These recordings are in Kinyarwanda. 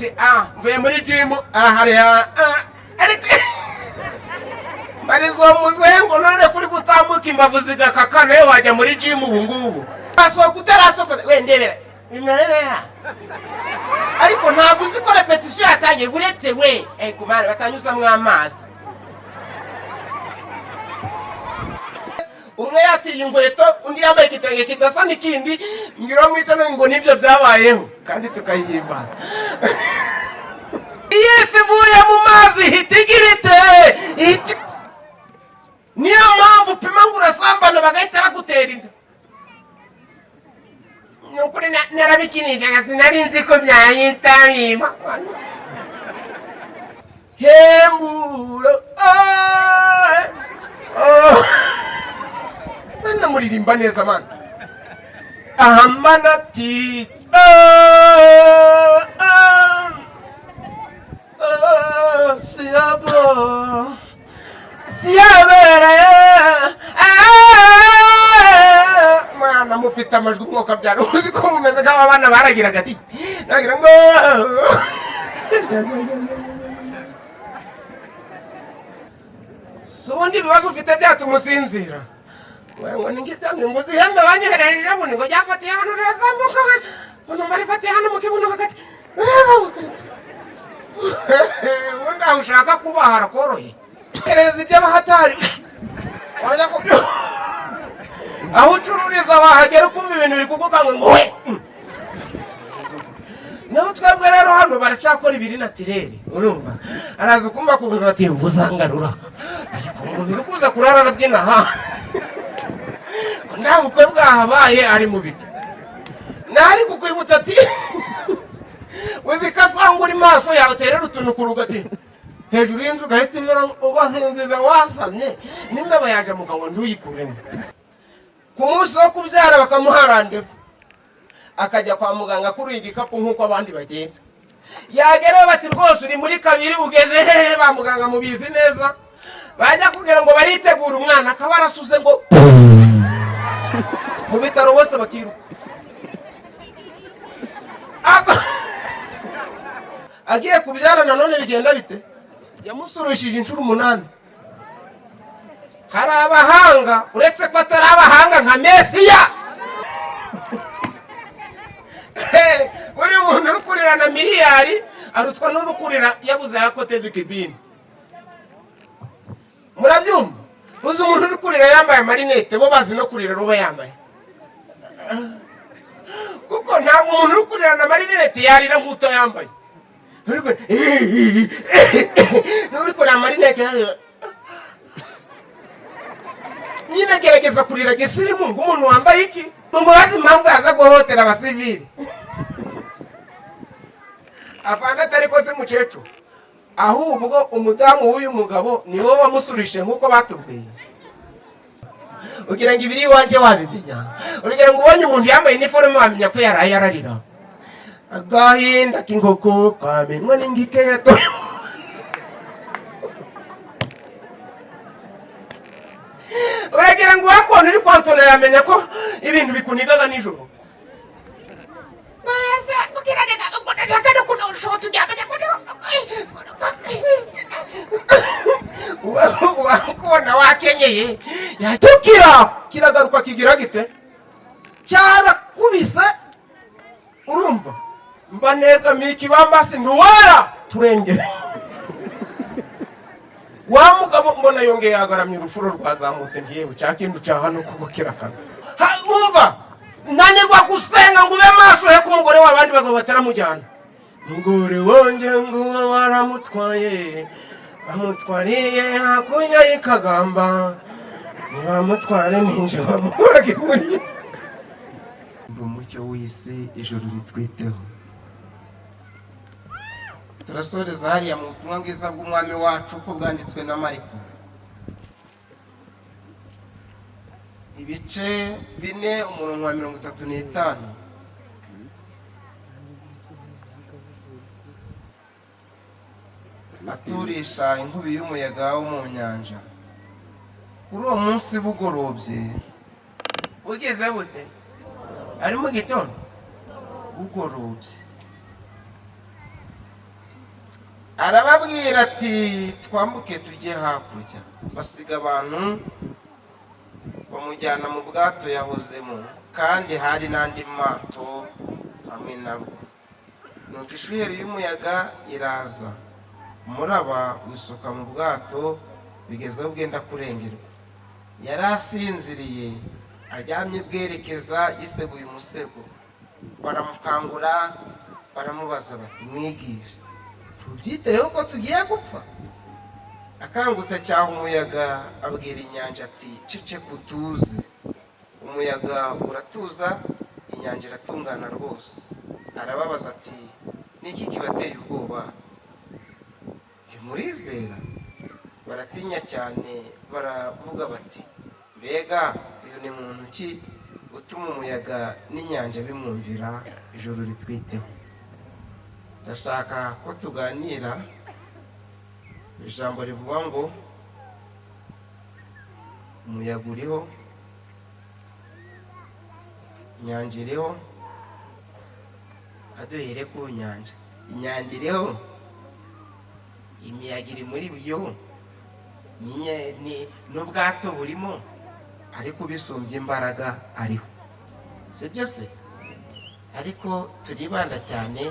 Ati ah, mvuye muri gym, ah, hariya, ah, ariko mbariza uwo muzehe ngo none kuri gutambuka imbavu zigakaka, nawe wajya muri gym ubu ngubu wasohoka utarasokoza we ndebera ndebera, ariko ntabwo uzi ko répétition yatangiye uretse we kumana batanyuzamo amazi. Umwe yatiye inkweto, undi yambaye igitenge kidasa n'ikindi, ngira mwica ngo nibyo byabayeho kandi tukayihimbaza. Iyi fi ivuye mu mazi ihita igira ite? Ihita. Niyo mpamvu upima ngo urasambana bagahita bagutera inda. Ni ukuri narabikinishaga, sinari nzi ko byahita biba. Hemburo, ah, oh. Mana, muririmba neza mana. Ahambana ti, ah, ah, ah, siyabo siyabera, ah, mwana mufite amajwi umwuka byari uzi ko mumeze nk'aba bana baragiraga ati nagira ngo si ubundi ibibazo ufite byatuma usinzira ngo ni ngibyo ngo uzihembe banyoherereje bundi ngo byafatiye hano rirazamuka ngo numva rifatiye hano mu kibuno hagati, ubundi aho ushaka kuba harakoroheye. Hereza iby'abahatari wajya kubyo aho ucururiza wahagera ukumva ibintu biri kugukanga ngo we. Naho twebwe rero hano baracakora ibiri naturel. Urumva araza ukumva kuvuga ati uzangarura, ariko umuntu uri kuza kurara arabyina ha ko nta bukwe bwahabaye ari mu biki. Nari kukwibutsa ati uzi ko asanga uri maso yawe uterera utuntu ku rugo ati hejuru y'inzu ugahita imera ugasinziza wasamye n'imbeba yaje mu kanwa ntuyikuremo. Ku munsi wo kubyara bakamuha rendez-vous, akajya kwa muganga akuruye igikapu nk'uko abandi bagenda, yagerayo bati rwose uri muri kabiri, ugeze hehe? Ba muganga mubizi neza, bajya kugira ngo baritegura umwana akaba arasuze ngo mu bitaro bose bakiruka. Agiye kubyara nanone bigenda bite? Yamusurushije inshuro 8. Hari abahanga, uretse ko atari abahanga nka Mesiya. Buri muntu uri kurira na miliyari arutwa n'uri kurira yabuze ayakoteza ikibini. Murabyumva? Uzi umuntu uri kurira yambaye amarinete, bo bazi no kurira ruba yambaye, kuko ntabwo umuntu uri kurira na marinete yarira nk'utayambaye. Uri kurira amarinete nyine gerageza kurira gisirimu nk'umuntu wambaye iki. Mumubaze impamvu yaza guhohotera abasivili. Afande atari ko se mukecuru, ahubwo umudamu w'uyu mugabo ni wowe wamusurishije nk'uko batubwiye, ugira ngo ibiri iwanje wabimenya? Urugero ngo ubonye umuntu yambaye iniforume wamenya ko yaraye ararira agahinda k'inkoko kamenywa n'ingike yatoye. Uragira ngo uwakontu uri kwantona yamenya ko ibintu bikunigaga nijoro? Wakubona wakenyeye yatukira kiragaruka kigira gite cyarakubise. Urumva mba negamiye ikibambasi ntiwera turengere wa mugabo, mbona yongeye yagaramye, urufuro rwazamutse, ntiyewe cya kintu cya hano kuko kirakaza. Umva, nanirwa gusenga ngo ube maso he ko umugore w'abandi bagabo bataramujyana. Umugore wanjye nguwo waramutwaye, bamutwariye hakurya y'ikagamba, ntibamutware ninje bamubage muri ndi umucyo w'isi, ijuru ritwiteho. Turasoreza hariya mu butumwa bwiza bw'umwami wacu uko bwanditswe na Mariko, ibice 4, umurongo wa 35. Aturisha inkubi y'umuyaga wo mu nyanja. Kuri uwo munsi bugorobye, bugeze bute? Ari mu gitondo, bugorobye. Arababwira ati: "Twambuke tujye hakurya." Basiga abantu, bamujyana mu bwato yahozemo, kandi hari n'andi mato hamwe nabwo. Nuko ishuheri y'umuyaga iraza, umuraba wisuka mu bwato, bigeze aho bwenda kurengerwa. Yari asinziriye, aryamye bwerekeza, yiseguye umusego. Baramukangura, baramubaza bati: "Mwigisha, tubyiteyeho ko tugiye gupfa?" Akangutse acyaha umuyaga, abwira inyanja ati: "Ceceka, utuze." Umuyaga uratuza, inyanja iratungana rwose. Arababaza ati: "Niki kibateye ubwoba? Ntimurizera?" Baratinya cyane, baravuga bati: "Mbega uyu ni muntu ki utuma umuyaga n'inyanja bimwumvira?" Ijuru ritwiteho. Ndashaka ko tuganira ijambo rivuga ngo umuyaga uriho, inyanja iriho. Kaduhere ku nyanja. Inyanja iriho, imiyaga iri muri yo, n'ubwato burimo, ariko ubisumbye imbaraga ariho, sibyo se? Ariko turibanda cyane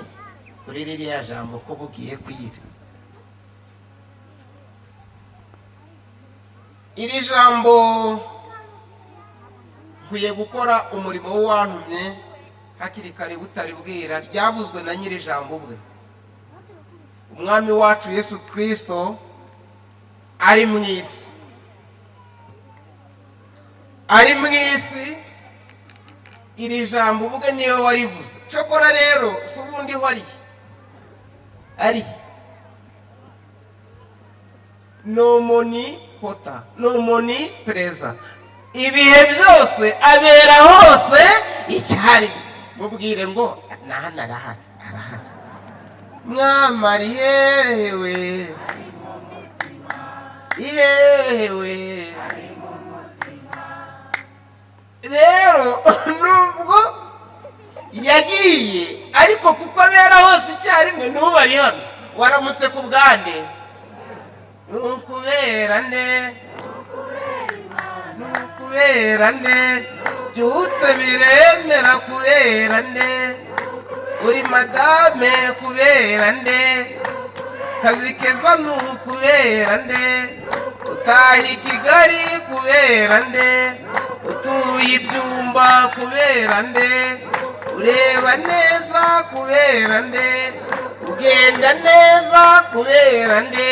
kuri ririya jambo ko bugiye kwira. Iri jambo "Nkwiye gukora umurimo w'uwantumye hakiri kare butari bwira" ryavuzwe na nyiri ijambo ubwe, Umwami wacu Yesu Kirisito, ari mu isi. Ari mu isi, iri jambo ubwe niwe warivuze. Cokora rero si ubundi ho ari ari ni omnipotent, ni omnipresent, ibihe byose, abera hose icyarimwe. Mubwire ngo na hano arahari, arahari. Mwamara ihehewe, ihehewe. Rero nubwo yagiye, ariko kuko abera hose icyarimwe, n'ubu ari hano. Waramutse ku bwande? Ni ukubera nde? Ni ukubera nde? Byutse biremera kubera nde? Uri madame kubera nde? Kazi keza ni ukubera nde? Utaha i Kigali kubera nde? Utuye ibyumba kubera nde? Ureba neza kubera nde? Ugenda neza kubera nde?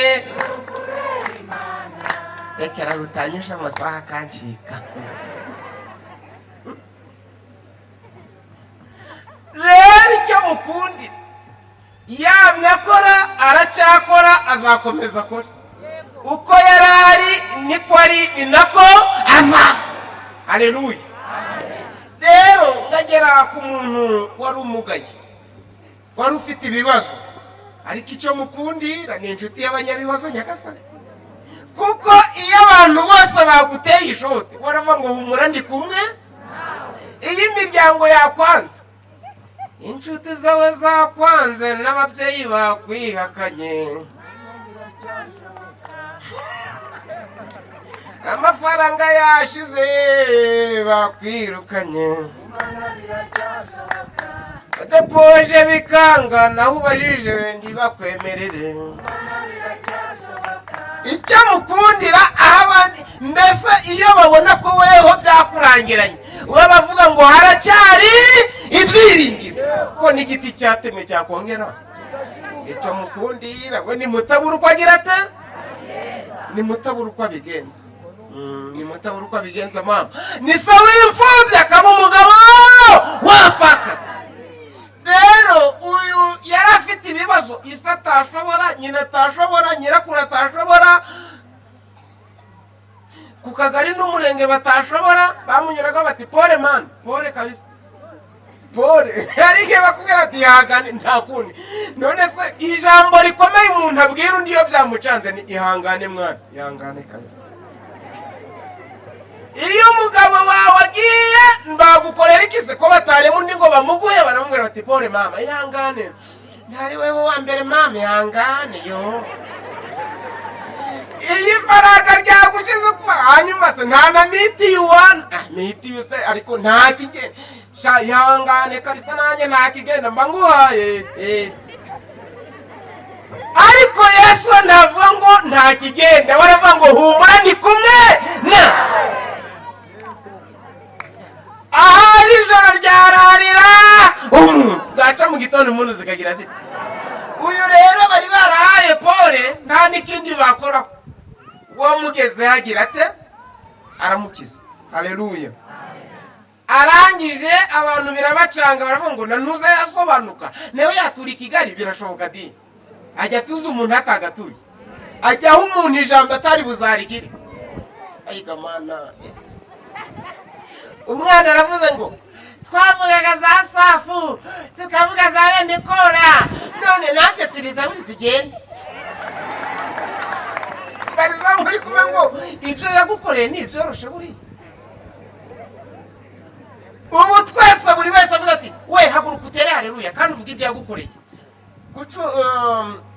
Rekera rutanyishe amasaha akancika. Rero icyo mukundira, yamye akora, aracyakora, azakomeza akora. Uko yari ari niko ari, ni nako aza. Hareruya! Rero ndagera ku muntu wari umugaye, wari ufite ibibazo, ariko icyo mukundira ni inshuti y'abanyabibazo nyagasani, kuko iyo abantu bose baguteye ishoti, baravuga ngo: "Humura, ndi kumwe." Iyo imiryango yakwanze, inshuti zawe zakwanze, n'ababyeyi bakwihakanye, amafaranga yashize, bakwirukanye, depoje bikanga, naho ubajije ntibakwemerere, icyo mukundira aho abandi mbese iyo babona ko weho byakurangiranye, we bavuga ngo haracyari ibyiringiro, ko n'igiti cyatemwe cyakongera. Icyo mukundira, we nimutabura uko agira ate, nimutabura uko abigenza. Nimutabura uko abigenza. Mama ni se w'imfubyi, akaba umugabo wapfakazi. Rero uyu yari afite ibibazo isi atashobora, nyina atashobora, nyirakuru atashobora, ku kagari n'umurenge batashobora. Bamunyuraga bati: "Pole man, pole kabisa, pole." Hari igihe bakubwira ati: "Ihangane, nta kundi." None se ijambo rikomeye umuntu abwira undi iyo byamucanze ni "Ihangane mwana, ihangane kabisa." Iyo umugabo wawe agiye, bagukorera iki se ko batarema undi ngo bamuguhe? Baramubwira bati: "Pole mama, ihangane." Ntari wewe wa mbere mama, ihangane yo. Iyi faranga ryagushize kuba hanyuma se nta na mitiyu wana. Ah, mitiyu se, ariko nta kigenda sha, ihangane kabisa, nanjye nta kigenda mba nguhaye. Ariko Yesu ntavuga ngo nta kigenda, baravuga ngo humura, ndi kumwe na ahari ijoro ryararira umuntu bwaca mu gitondo umuntu zikagira ziti. Uyu rero bari barahaye pole, nta n'ikindi bakoraho. Uwo mugeze yagira ate? Aramukiza. Haleluya! Arangije abantu birabacanga, baravuga ngo nanuza yasobanuka nawe yatura i Kigali. Birashoboka di, ajya atuza umuntu atagatuye, ajyaho umuntu ijambo atari buzarigire. Ayiga mana, umwana aravuze ngo twavugaga za Safu, tukavuga za bene Kora, none natwe turiza buri zigenda bariza muri kumwe ngo ibyo yagukoreye ni ibyoroshe. Buriya ubu twese buri wese avuga ati: "We haguruka utere haleluya kandi uvuge ibyo yagukoreye."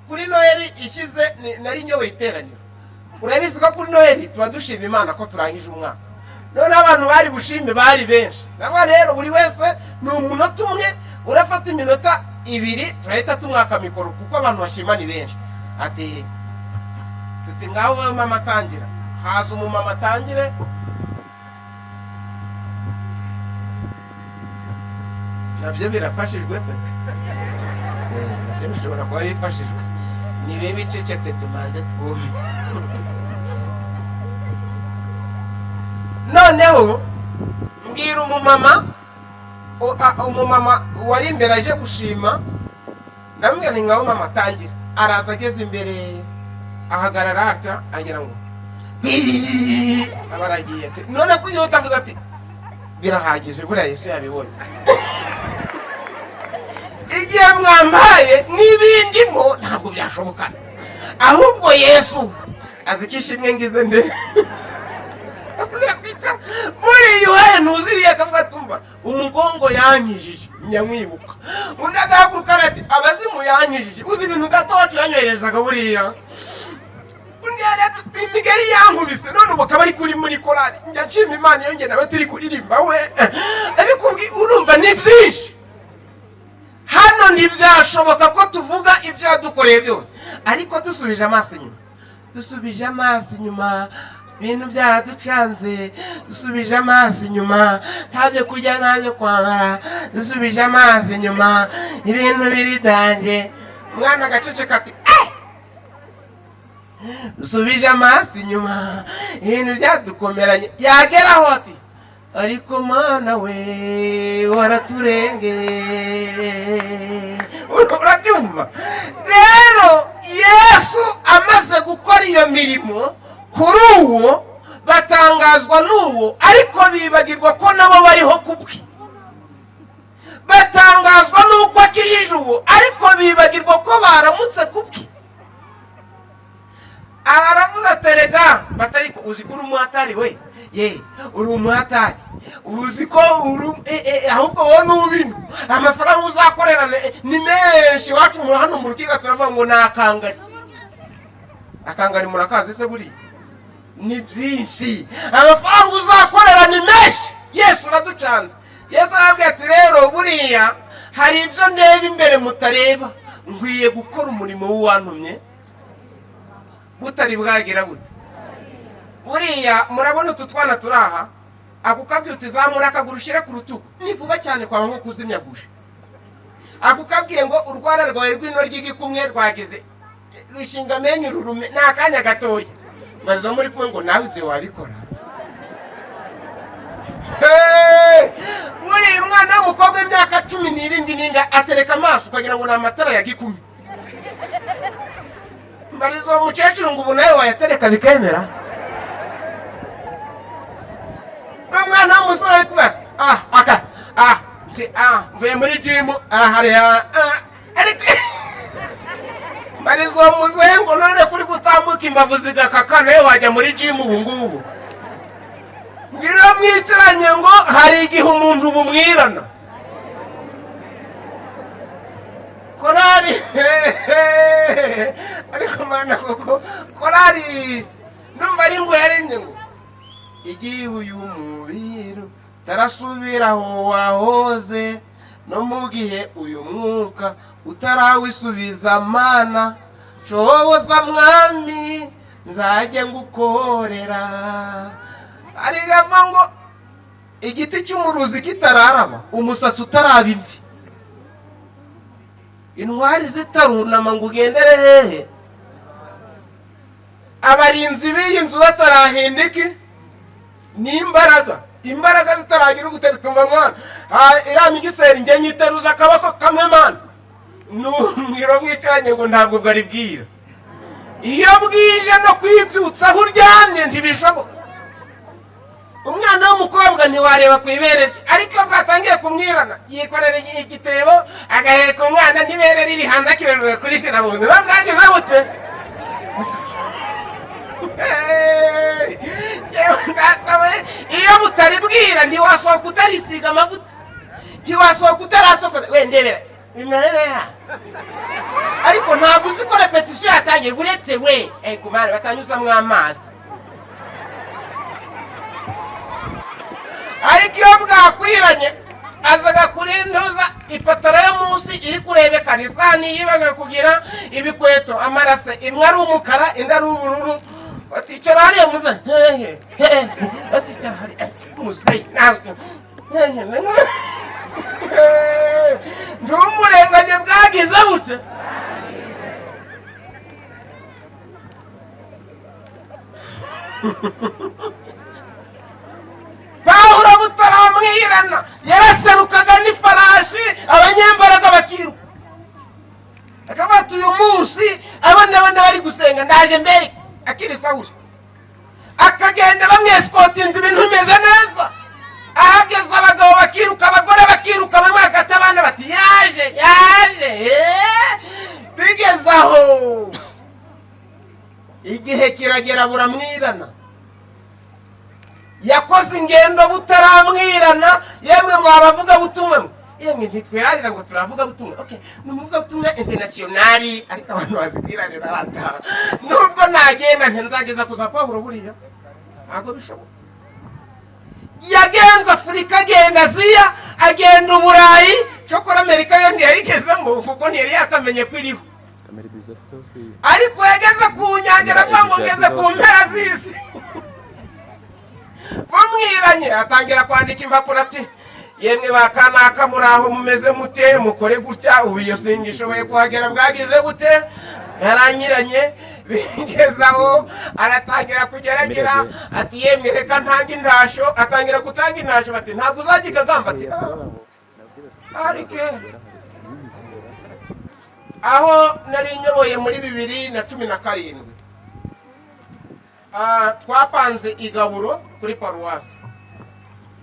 Kuri Noheli ishize nari nyoboye iteraniro. Urabizi ko kuri Noheli tuba dushima Imana ko turangije umwaka. Noneho abantu bari bushime bari benshi. Nabwo rero buri wese ni umunota umwe, urafata iminota 2 turahita tumwaka mikoro kuko abantu bashima ni benshi. Ati tuti ngaho wowe mama atangira, haza umumama atangire. Nabyo birafashijwe se? Nabyo bishobora kuba bifashijwe. Nibe bicecetse tubanze twumve. Noneho mbwira umumama, umumama wari imbere aje gushima, ndamubwira nti ngaho mama atangira. Araza, ageze imbere ahagarara atya, agira ngo aba aragiye. Ati none ko iyo utavuze? Ati birahagije, buriya Yesu yabibonye igihe mwambaye n'ibindimo ntabwo byashobokana. Ahubwo Yesu azi ko ishimwe ngize nde asubira kwicara. Buriya uhaye ntuziriye akavuga tumva umugongo yankijije nyamwibuka. Undi agahaguruka ati abazimu yankijije, uzi ibintu data wacu yanyoherezaga. Buriya undi yari ati imigeri yankubise, none ubu akaba ari kuri muri korari. Njya nshima Imana iyo njye nawe turi kuririmba we abikubwi. Urumva ni byinshi hano, ntibyashoboka ko tuvuga ibyo yadukoreye byose. Ariko dusubije amaso inyuma, dusubije amaso inyuma, ibintu byaraducanze. Dusubije amaso inyuma, nta byo kurya, nta byo kwambara. Dusubije amaso inyuma, ibintu biri danger. Umwana agaceceka ati eh! Dusubije amaso inyuma, ibintu byadukomeranye. Yageraho ati ariko Mana we waraturengeye. Urabyumva rero, Yesu amaze gukora iyo mirimo kuri uwo, batangazwa n'uwo, ariko bibagirwa ko nabo bariho kubwe. Batangazwa n'uko akijije uwo, ariko bibagirwa ko baramutse kubwe. Aravuze aterega batari uzi ko uri umuhatari we, ye uri umuhatari, uzi ko uri ahubwo wowe n'ubino amafaranga uzakorera ni menshi. Iwacu hano mu Rukiga turavuga ngo ni akangari. Akangari murakazi se? Buriya ni byinshi, amafaranga uzakorera ni menshi. Yesu uraducanze. Yesu arabwira ati rero buriya hari ibyo ndeba imbere mutareba, nkwiye gukora umurimo w'uwantumye butari bwagira bute. Buriya murabona utu twana turi aha, ako kabwiye uti zamura akaguru ushyire ku rutugu, ni vuba cyane kwaba nko kuzimya buji. Ako kabwiye ngo urwara rwawe rw'ino ry'igikumwe rwagize rushinga amenyo ururume, ni akanya gatoya. Maze muri kumwe ngo nawe ibyo wabikora. Buriya umwana w'umukobwa w'imyaka 17 n'inga atereka amaso ukagira ngo ni amatara ya gikumi. Mbariza uwo mukecuru ngo ubu nawe wayatereka bikemera? Umwana w'umusore ari kuba ah aka ah si ah mvuye muri jimu ah hariya ah ariko mbariza uwo muzehe ngo none kuri gutambuka imbavu zigakaka, nawe wajya muri jimu ubu ngubu? Mbwira mwicaranye ngo hari igihe umuntu bumwirana. Korari, ariko mana, koko korari numva ari ngo yarembye ngo igihe uyu mubiri utarasubira aho wahoze, no mu gihe uyu mwuka utarawisubiza, Mana shoboza Mwami nzajye ngukorera. Arigamo ngo igiti cy'umuruzi kitararama, umusatsi utaraba imvi, intwari zitarunama ngo ugendere hehe, abarinzi b'iyi nzu batarahinda iki n'imbaraga, imbaraga zitaragira ugutera. Mwana, iriya migiseri njye nyiteruza akaboko kamwe, mana. Numwiro mwicaranye ngo ntabwo bwari bwira. Iyo bwije no kwibyutsa aho uryamye ntibishoboka. Umwana w'umukobwa ntiwareba ku ibere rye, ariko iyo bwatangiye kumwirana yikorera igitebo agaheka umwana n'ibere riri hanze, akiberura kurishira mu nzu. Bwagize bute? Yewe data we, iyo butari bwira ntiwasohoka utarisiga amavuta, ntiwasohoka utarasokoza. We ndebera, ariko ntabwo uzi ko répétition yatangiye. Uretse we kumana batanyuzamo amazi. Ariko iyo bwakwiranye azaga kuri ntuza ipataro yo munsi iri kurebekana, isahani yibaga kugira ibikweto amarase, imwe ari umukara indi ari ubururu. Baticara hariya muze, hehe hehe, baticara hariya muze nawe, hehe, ntumurenganye. Bwagize bute? Pawulo butaramwirana yaraserukaga n'ifarashi, abanyembaraga bakiruka. Akavuga ati uyu munsi abana bari gusenga, ndaje mbere akiri Sawuli, akagenda bamwesikotinze, ibintu bimeze neza. Ahageze abagabo bakiruka, abagore bakiruka, bamwe bagata abana bati yaje yaje. Bigeze aho igihe kiragera buramwirana. Yakoze ingendo butaramwirana. Yemwe mwabavuga butumwa mwe, yemwe ntitwerarira ngo turavuga butumwa. Okay, ni umuvuga butumwa international, ariko abantu bazi kwirarira bataha. Nubwo nagenda ntinzageza kuza Pawulo, buriya ntabwo bishoboka. Yagenze Afurika, agenda Aziya, agenda Uburayi, cokora Amerika yo ntiyayigezemo kuko ntiyari yakamenye ko iriho. Ariko yageze ku nyanja aravuga ngo ngeze ku mpera z'isi. Bamwiranye atangira kwandika impapuro ati yemwe ba kanaka, muri aho mumeze mute? Mukore gutya. Ubu iyo singishoboye kuhagera. Bwagize bute? Yaranyiranye. Bigezaho aratangira kugeragera ati yemwe reka ntange intasho. Atangira gutanga intasho, bati ntabwo uzajya ikagamba. Ati arike aho nari nyoboye muri 2017, twapanze igaburo kuri paruwasi.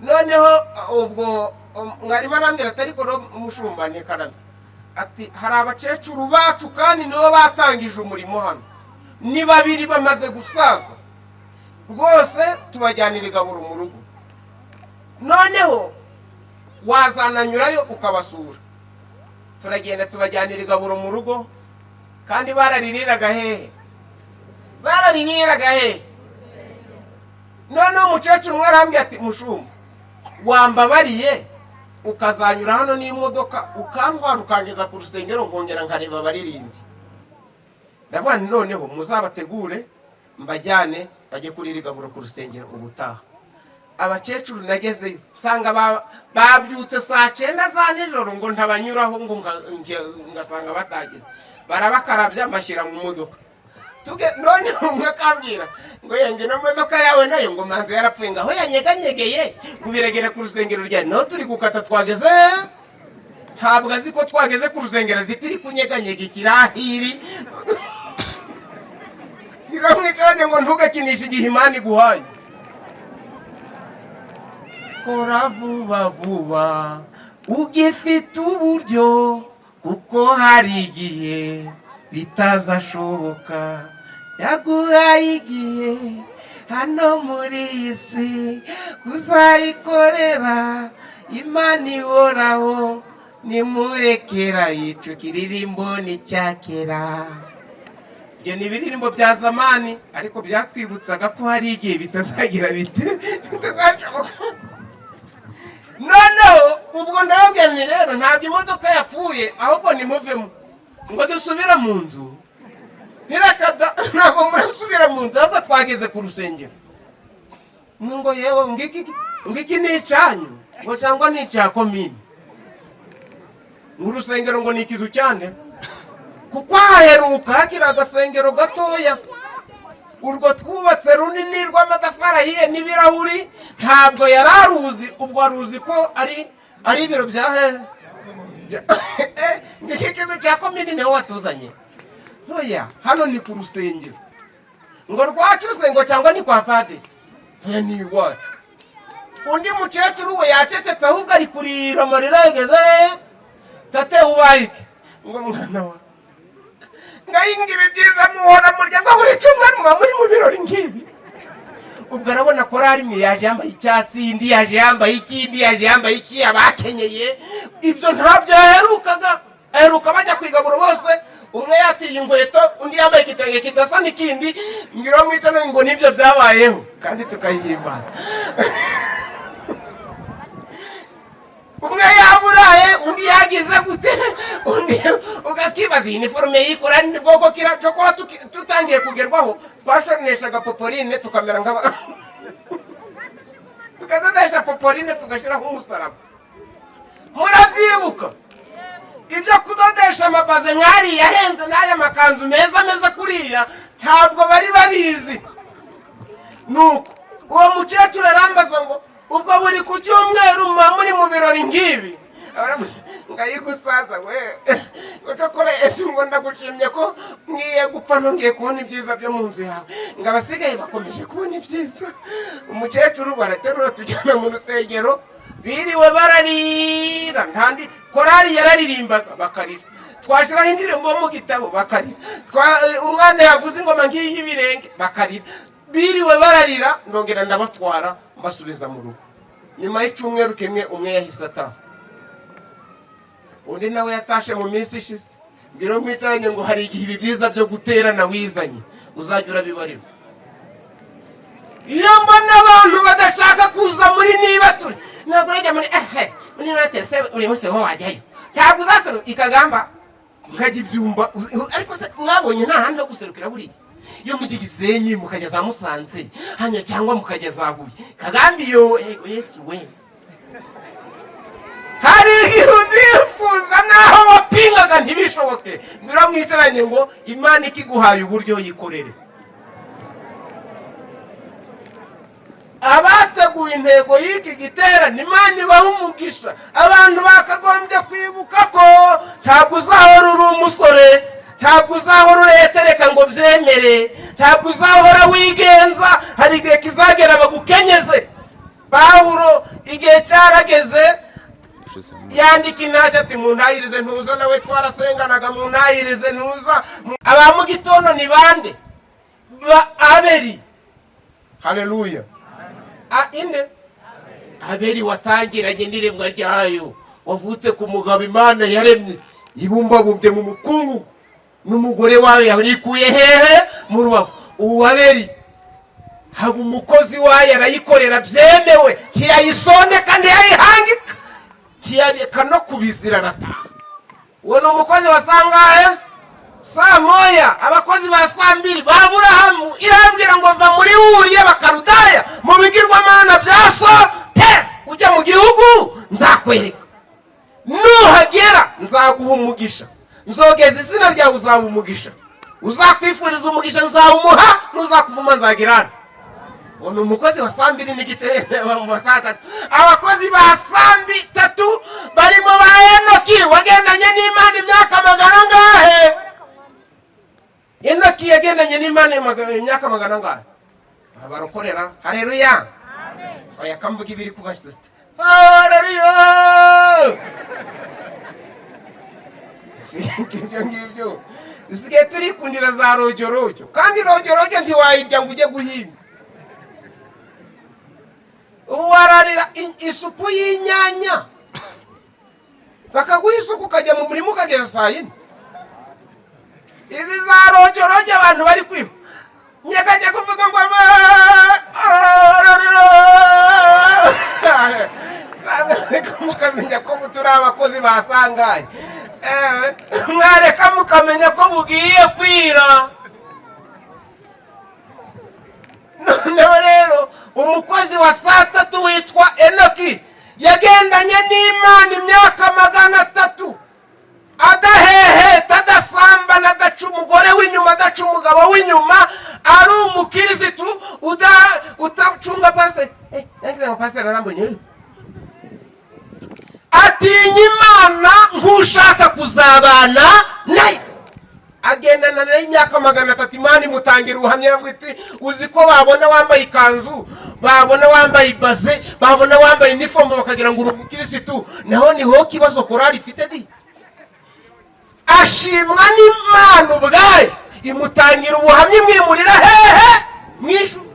Noneho ubwo mwarimu arambwira ati ariko mushumba ntikarame, ati hari abakecuru bacu kandi nibo batangije umurimo hano, ni babiri bamaze gusaza rwose, tubajyanira igaburo mu rugo, noneho wazananyurayo ukabasura. Turagenda tubajyanira igaburo mu rugo, kandi baraririraga hehe? Baraririraga hehe? Noneho umukecuru umwe arambwira ati mushumba, wambabariye ukazanyura hano n'imodoka ukantwara ukangeza ku rusengero, nkongera nkareba abaririmbyi. Ndavuga nti noneho muzabategure mbajyane bajye kurira igaburo ku rusengero ubutaha. Abakecuru nagezeyo nsanga babyutse saa cyenda za nijoro ngo ntabanyuraho ngo ngasanga batageze, barabakarabya mbashyira mu modoka. None umwe akambwira ngo yenge ino modoka yawe nayo ngo manze yarapfuye, ngo aho yanyeganyegeye ngo biregere ku rusengero ryawe, naho turi gukata twageze. Ntabwo azi ko twageze ku rusengero zitiri kunyeganyega ikirahiri. Iramwicaranye ngo ntugakinishe igihe Imana iguhaye, kora vuba vuba ugifite uburyo, kuko hari igihe bitazashoboka. Yaguhaye igihe hano muri iyi si kuzayikorera. Imana ihoraho Nimurekera yico kiririmbo ni cyakera. Ibyo ni ibiririmbo bya zamani, ariko byatwibutsaga ko hari igihe bitazagira bite, bitazashoboka. Noneho ubwo ndababwira nti: "Rero ntabwo imodoka yapfuye, ahubwo nimuvemo ngo dusubire mu nzu." Ntirakada, ntabwo murasubira mu nzu, ahubwo twageze ku rusengero. Ngo: "Yewe, ngiki ngiki ni icyanyu?" Ngo: "Cyangwa ni icya komini?" Ngo: "Urusengero ngo ni ikizu cyane?" Kuko haheruka hakiri agasengero gatoya. Urwo twubatse runini rw'amatafari ahiye n'ibirahuri ntabwo yari aruzi. Ubwo aruzi ko ari ibiro bya hehe. Ngiki kizu cya komini niho watuzanye? Ntoya, hano ni ku rusengero. Ngo: "Rwacuze?" Ngo: "Cyangwa ni kwa padiri?" Ntoya, ni iwacu. Undi mukecuru we yacecetse, ahubwo ari kurira amarira yageze. Tate ubayike ngo: "Mwana wa ngayinga, ibi byiza muhora murya ngo buri cyumweru muba muri mu birori nk'ibi." Ubwo arabona korari imwe yaje yambaye icyatsi, indi yaje yambaye iki, indi yaje yambaye iki, abakenyeye. Ibyo ntabyo yaherukaga. Aheruka bajya ku igaburo bose, umwe yatiye inkweto, undi yambaye igitenge kidasa n'ikindi. Ngira mwicane ngo nibyo byabayeho kandi tukayihimbaza. Umwe yaburaye, undi yagize gute, undi ugakibaza iyi niforume yikora ni bwoko kira. Cokora tutangiye kugerwaho, twashoneshaga poporine, tukamera nk'aba tukadodesha poporine, tugashyiraho umusaraba. Murabyibuka ibyo kudodesha amabaze nk'ariya ahenze n'aya makanzu meza ameze kuriya? Ntabwo bari babizi. Nuko uwo mukecuru arambaza ngo: "Ubwo buri ku cyumweru muba muri mu birori nk'ibi?" Ngayigusaza we, ngo cokora ese, ngo ndagushimye ko ngiye gupfa nongeye kubona ibyiza byo mu nzu yawe, ngo abasigaye bakomeje kubona ibyiza. Umukecuru baraterura tujyana mu rusengero, biriwe bararira. Ntandi korari yararirimbaga bakarira, twashyiraho indirimbo mu gitabo bakarira, umwana yavuze ingoma ngiyi y'ibirenge bakarira. Biriwe bararira, ndongera ndabatwara mbasubiza mu rugo. Nyuma y'icyumweru kimwe umwe yahise ataha, undi nawe yatashe mu minsi ishize. Mbwira mwicaranye ngo hari igihe ibi byiza byo guterana wizanye uzajya urabibarirwa. Iyo mbona abantu badashaka kuza muri niba turi, ntabwo urajya muri ehe muri nateri se uri munsi wowe wajyayo, ntabwo uzaseruka ikagamba nkajya ibyumba. Ariko se mwabonye nta handi ho guserukira? Buriya iyo mujya Gisenyi, mukajya za Musanze hanyuma cyangwa mukajya za Huye, Kagambi yo. Ego Yesu we, hari igihe uzifuza naho wapingaga ntibishoboke. Mwicaranye ngo Imana ikiguhaye uburyo yikorere. Abateguye intego y'iki giterane, Imana ibaha umugisha. Abantu bakagombye kwibuka ko ntabwo uzahora uri umusore, ntabwo uzahora uretereka ngo byemere, ntabwo uzahora wigenza. Hari igihe kizagera bagukenyeze. Pawulo igihe cyarageze yandika intashyo ati: "Muntahirize ntuza, nawe twarasenganaga, muntahirize ntuza." Aba mu gitondo ni bande? Ba Abeli. Haleluya! Inde Abeli watangiranye n'iremwa ryayo, wavutse ku mugabo Imana yaremye ibumbabumbye mu mukungugu, n'umugore wayo yarikuye hehe? Mu rubavu. Ubu Abeli haba umukozi wayo, arayikorera byemewe, ntiyayisondeka, ntiyayihangika, ntiyareka no kubizira, arataha. Uwo ni umukozi wa sangahe? Saa moya. Abakozi ba saa mbiri ba Aburahamu, irabwira ngo: "Va muri Uri y'Abakarudaya, mu bigirwamana bya so te, ujya mu gihugu nzakwereka. Nuhagera nzaguha umugisha, nzogeza izina ryawe, uzaba umugisha. Uzakwifuriza umugisha nzawumuha, n'uzakuvuma nzagirana." Uwo ni umukozi wa saa mbiri n'igice mu saa tatu. Abakozi ba saa tatu barimo ba Enoki wagendanye n'Imana imyaka magana angahe? Enoki yagendanye n'Imana imyaka magana angahe? Barokorera hareruya. Oya, kamvuga ibiri kubasetsa. Hareruya! Ibyo ngibyo dusigaye turikundira za rojyorojyo, kandi rojyorojyo ntiwayirya ngo ujye guhinga. Ubu wararira isupu y'inyanya. Bakaguha isuku, ukajya mu murima ukageza saa 4. Izi za rojoroge abantu bari kwiba, nyeganyega, uvuga ngo mwareka mukamenya ko turi abakozi basangaye. Mwareka mukamenya ko bugiye kwira. Noneho rero umukozi wa saa 3 witwa Enoki yagendanye n'Imana imyaka 300, adaheheta, adasambana, adaca umugore w'inyuma, adaca umugabo w'inyuma, ari umukirisitu utacunga pasiteri. Yagize ngo pasiteri arambonye. Atinya Imana nk'ushaka kuzabana nayo, agendana nayo imyaka 300. Imana imutangira ubuhamya ngo iti: "Uzi ko babona wambaye ikanzu, babona wambaye ibaze, babona wambaye inifomu, bakagira ngo uri umukirisitu." Naho niho kibazo korari ifite di. Ashimwa n'Imana ubwayo, imutangira ubuhamya, imwimurira hehe? Mu ijuru.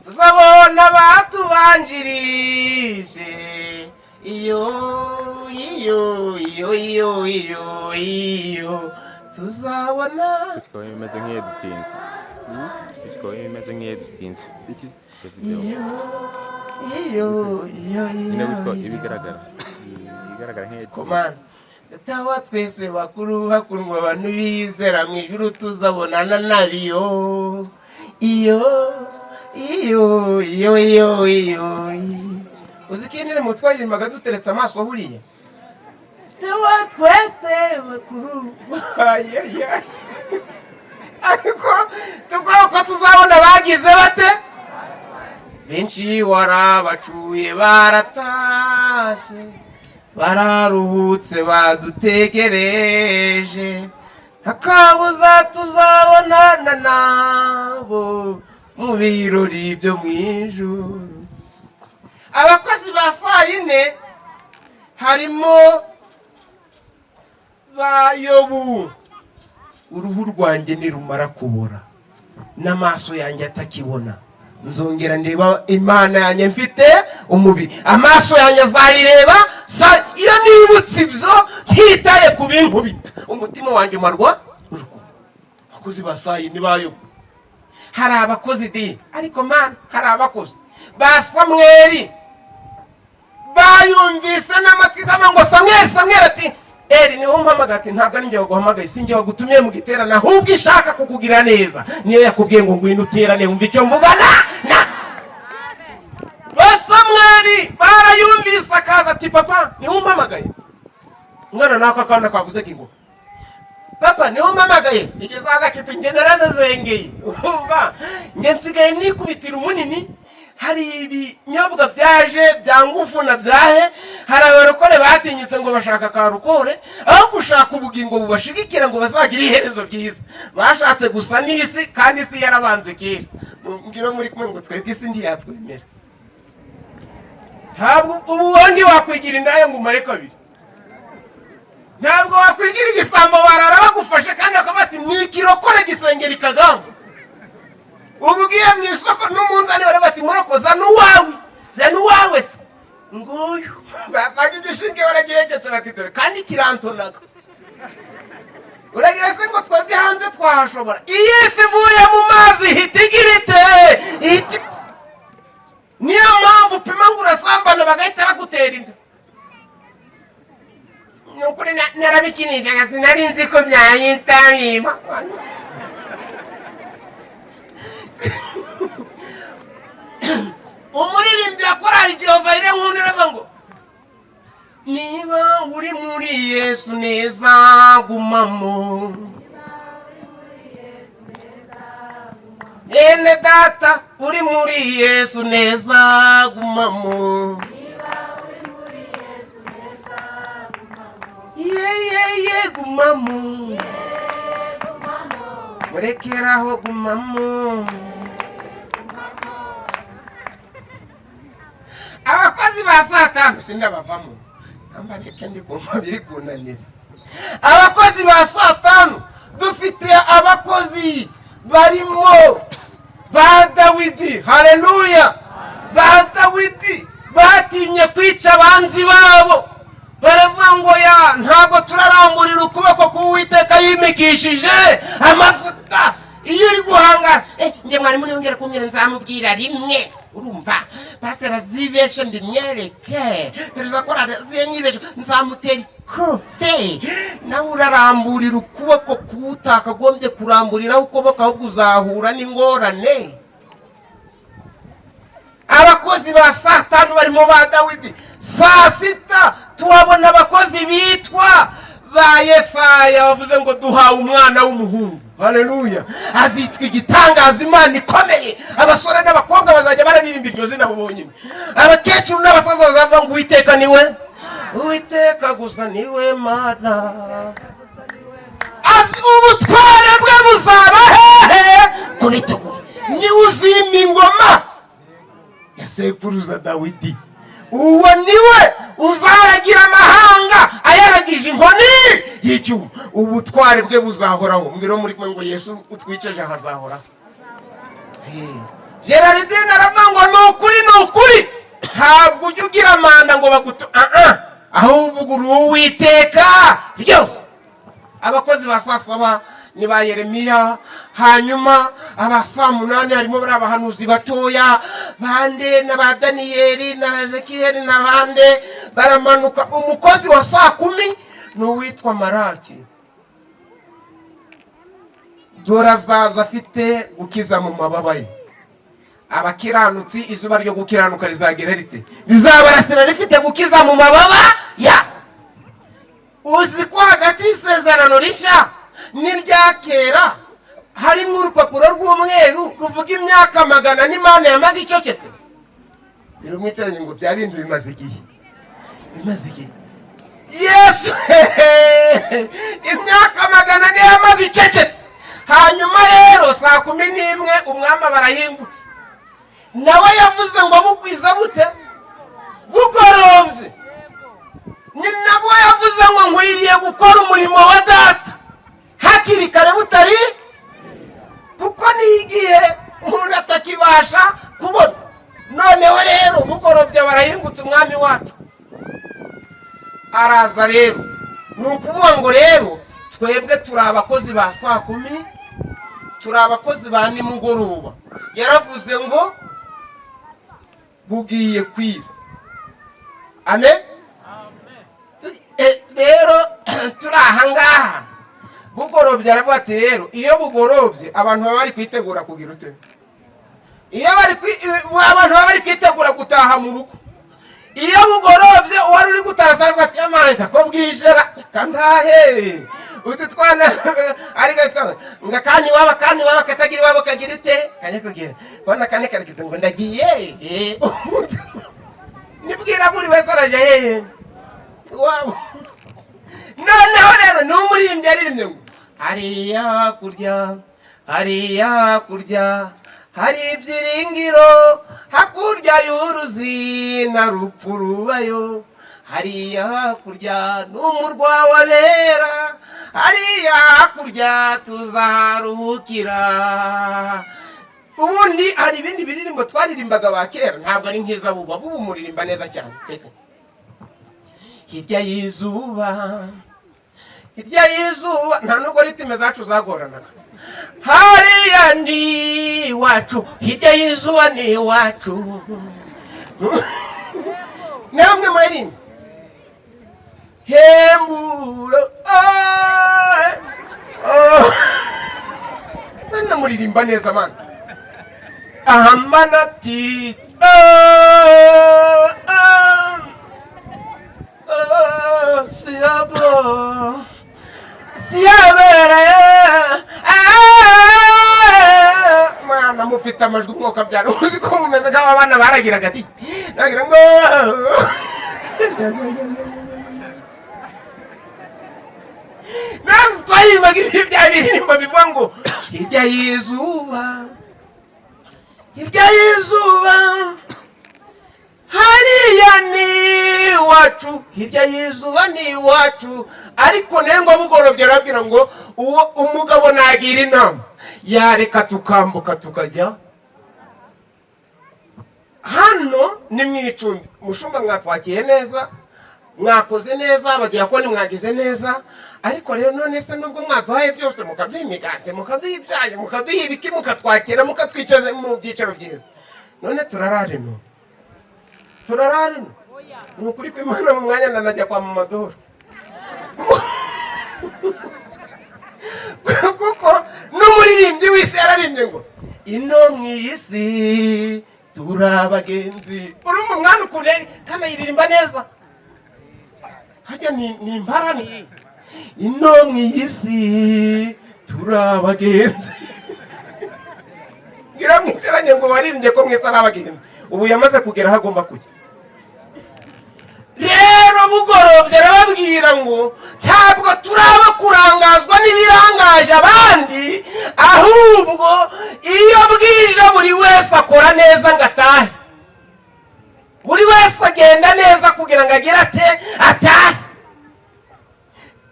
Tuzabona batubanjirije iyo iyo iyo iyo iyo iyo tuzabona. Bitwaye bimeze nk'iyedutinze, bitwaye bimeze nk'iyedutinze. Iki? Iyo iyo iyo Nyine iyo. Witwa ibigaragara, ibigaragara nk'iyedutinze. Komana Data wa twese, bakuru bakundwa, abantu bizera mu ijuru, tuzabonana nabiyo iyo iyo iyo iyo iyo. Uzi ko iyi ndirimbo twaririmbaga duteretse amaso buriya? Data twese bakuru. Ayayay. Ariko tuvuga ko tuzabona bagize bate? Benshi warabacuye, baratashye, bararuhutse, badutegereje. Akabuza tuzabonana nabo mu birori byo mu ijuru. Abakozi ba saa 4 harimo ba Yobu: "Uruhu rwanjye nirumara kubora n'amaso yanjye atakibona, nzongera ndeba Imana yanjye mfite umubiri. Amaso yanjye azayireba." Iyo nibutse ibyo, ntitaye ku binkubita, umutima wanjye umarwa urukundo. Abakozi ba saa 4 bayo. Hari abakozi di, ariko mana, hari abakozi ba Samweri bayumvise n'amatwi kama ngo: "Samweri, Samweri!" Ati: "Eri, niwo umpamagaye?" Ati: "Ntabwo ari njye waguhamagaye, si njye wagutumiye mu giterane, ahubwo ishaka kukugira neza niyo yakubwiye ngo ngwino uterane, wumve icyo mvugana na ba Samweri." Barayumvise, akaza ati: "Papa, niwo umpamagaye?" Umwana nako akana kavuze ngo: "Papa, niwo umpamagaye?" Igisaza kiti: "Njye narazezengeye." Urumva, njye nsigaye nikubitira umunini. Hari ibinyobwa byaje bya ngufu na byahe. Hari abarokore batinyutse ngo bashaka karukore, aho gushaka ubugingo bubashigikira ngo bazagire iherezo ryiza. Bashatse gusa n'isi, kandi isi yarabanze kera. Ngiro muri kumwe ngo twebwe isi ntiyatwemera. Ntabwo ubundi wakwigira indaya ngo umare kabiri, ntabwo wakwigira igisambo barara bagufashe kandi bakaba bati: "Ni ikirokore gisengera ikagamba." Ubu ugiye mu isoko n'umunzani, bari bati: "Muroko, zana uwawe, zana uwawe." Se nguyu, basanga igishinge baragihegetse, bati: "Dore kandi kirantonaga." Uragira se ngo twebwe hanze twahashobora? Iyo ifi ivuye mu mazi ihita igira ite? Ihita ipfa. Niyo mpamvu upima ngo urasambana, bagahita bagutera inda. Ni ukuri narabikinishaga, sinari nzi ko byahita biba. Umuririmbyi wa korali Jehova ire nkunda iravuga ngo: "Niba uri muri Yesu neza, gumamo. Mwene data, uri muri Yesu neza, gumamo. Ye ye ye, gumamo, murekeraho, gumamo." Abakozi ba saa 5 sindabavamo, kambareke, ndi kumva biri kunanira. Abakozi ba saa 5, dufite abakozi barimo ba Dawidi. Haleluya! Ba Dawidi. Batinye kwica abanzi babo, baravuga ngo ya ntabwo turaramburira ukuboko k'Uwiteka yimikishije amavuta. Iyo uri guhangara, njye mwarimu niyongera kumbwira nzamubwira rimwe. Urumva, pasiteri azibeshe mbimwereke, perezida korali aziyenyibeshe nzamutera ikofe. Nawe uraramburira ukuboko k'utakagombye kuramburiraho ukuboko, ahubwo uzahura n'ingorane. Abakozi ba 5:00 barimo ba Dawidi, 6:00 tuhabona abakozi bitwa ba Yesaya bavuze ngo duhawe umwana w'umuhungu, haleluya, azitwa igitangaza, Imana ikomeye. Abasore n'abakobwa bazajya bararirimba iryo zina bo bonyine, abakecuru n'abasaza bazavuga ngo Uwiteka niwe, Uwiteka gusa niwe Mana. Ubutware bwe buzaba hehe? Ku bitugu. Niwe uzima ingoma ya sekuruza Dawidi, uwo niwe uzaragira amahanga ayaragije inkoni y'icyuma, ubutware bwe buzahoraho. Mbwira muri kumwe ngo Yesu utwiceje hazahoraho. Gerardine aravuga ngo ni ukuri, ni ukuri, ntabwo ujya ugira manda ngo bagutu, ahubwo uri Uwiteka ryose. Abakozi ba 7:00 ni ba Yeremiya, hanyuma aba 8:00 harimo bari abahanuzi batoya bande na ba Daniyeli na Ezekiyeli n'abande baramanuka. Umukozi wa 10:00 ni uwitwa Maraki. Dore azaza afite gukiza mu mababa ye abakiranutsi, izuba ryo gukiranuka rizagira rite? Rizabarasira rifite gukiza mu mababa ya. Uzi ko hagati y'isezerano rishya n'irya kera harimo urupapuro rw'umweru ruvuga imyaka 400 Imana yamaze icecetse? Birumwicaranye ngo bya bintu bimaze igihe, bimaze igihe. Yesu imyaka 400 yamaze icecetse. Hanyuma rero 11:00 umwami aba arahingutse, nawe yavuze ngo bugwiza bute? Bugorobye. Ni nabwo yavuze ngo nkwiriye gukora umurimo wa data hakiri kare butari, kuko ni igihe umuntu atakibasha kubona. Noneho rero bugorobye barahingutse, umwami wacu araza. Rero ni ukuvuga ngo rero twebwe turi abakozi ba 10:00, turi abakozi ba nimugoroba. Yaravuze ngo bugiye kwira. Amen. Rero turi aha ngaha bugorobye, aravuga ati rero iyo bugorobye abantu baba bari kwitegura kugira ute? Iyo bari abantu baba bari kwitegura gutaha mu rugo. Iyo bugorobye uwari uri gutaha aravuga ati amanga ko bwije reka ntahe utu twana, ariko nga kandi iwabo, kandi iwabo katagira iwabo kagira ute? Kajya kugira kubona kane karekeze ngo ndagiye. Nibwira buri wese araje hehe? Iwabo. Noneho rero ni umuririmbyi yaririmbye ngo hariya hakurya, hariya hakurya hari ibyiringiro, hakurya y'uruzi nta rupfu rubayo, hariya hakurya ni umurwa w'abera, hariya hakurya tuzaharuhukira. Ubundi hari ibindi biririmbo twaririmbaga ba kera, ntabwo ari nk'iza buba bubu, muririmba neza cyane. Hirya y'izuba, hirya y'izuba, nta nubwo rythme zacu zagoranaga. Hariya ni iwacu, hirya y'izuba ni iwacu. Namwe muririmba hemburo. Oh. Mana, muririmba neza mana. Ahambana ati oh, oh, oh, siyabo siyabera. Mwana mufite amajwi, umwuka byara. Uzi ko mumeze nk'aba bana baragiraga ati nagira ngo natwe twaririmbaga ibi bya biririmbo bivuga ngo hirya y'izuba, hirya y'izuba hariya ni iwacu, hirya y'izuba ni iwacu. Ariko nengwa bugorobye arabwira ngo uwo umugabo nagira inama yareka tukambuka tukajya. Hano ni mu icumbi. Mushumba, mwatwakiye neza, mwakoze neza, abadiyakoni mwagize neza. Ariko rero none se, nubwo mwaduhaye byose, mukaduha imigati, mukaduha ibyayi, mukaduha ibiki, mukatwakira, mukatwicaza mu byicaro byiza, none turarara ino? Turarara ino? Ni ukuri kw'Imana, mu mwanya ndanajya kwa Mamadoro, kuko n'umuririmbyi w'isi yararimbye ngo ino mu iyi si turi abagenzi. Urumva umwana ukuntu kandi ayiririmba neza. Hajya ni imparani, ino mu iyi si turi abagenzi. Ngira mwicaranye ngo waririmbye ko mwese ari abagenzi. Ubu yamaze kugera aho agomba kujya. Rero bugorobye arababwira ngo ntabwo turaba kurangazwa n'ibirangaje abandi, ahubwo iyo bwije buri wese akora neza ngo atahe, buri wese agenda neza kugira ngo agere ate? Atahe.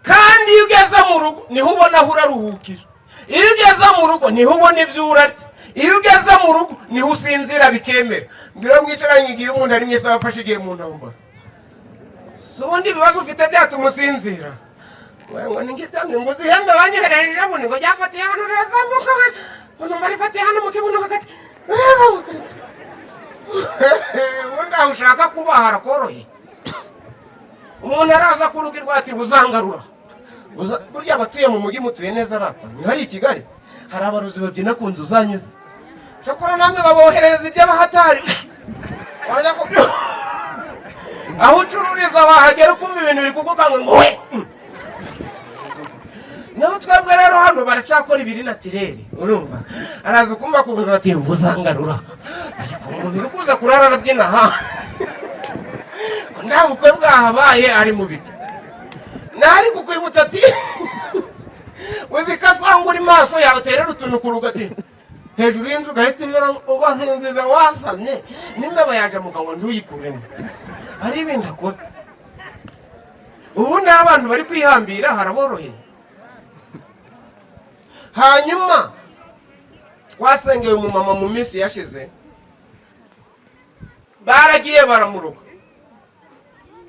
Kandi iyo ugeze mu rugo niho ubona aho uraruhukira, iyo ugeze mu rugo niho ubona ibyo urarya, iyo ugeze mu rugo niho usinzira bikemera. Mbwira mwicaranye, igihe umuntu ari mwiza afashe igihe mu ntambara, si ubundi ibibazo ufite byatuma usinzira? Ngo ni ngibyo, ngo uzihembe banyohereje bundi, ngo byafatiye hano rirazamuka, ngo numva rifatiye hano mu kibuno hagati. Ubundi aho ushaka kuba harakoroheye. Umuntu araza ku rugo ati buzangarura. Burya abatuye mu mujyi mutuye neza rata. Ni hari i Kigali hari abarozi babyina ku nzu zanyu ze. Cyakora namwe baboherereza iby'abahatari, wajya kubyo aho ucururiza, wahagera ukumva ibintu biri kugukanga ngo we. Naho twebwe rero hano baracyakora ibiri naturel. Urumva araza ukumva kuvuga ati buzangarura, ariko umuntu uri kuza kurara arabyina aha ko nta bukwe bwahabaye, ari mu biti. Nari kukwibutsa ati uzi ko asanga uri maso yawe, uterera utuntu ku rugo, ati hejuru y'inzu ugahita unyura ugasinziza wasamye, n'imbeba yaje mu kanwa ntuyikuremo. Hari ibintu akoze. Ubu ni abantu bari kwihambira, haraboroheye. Hanyuma twasengeye umumama mu minsi yashize, baragiye baramuroga.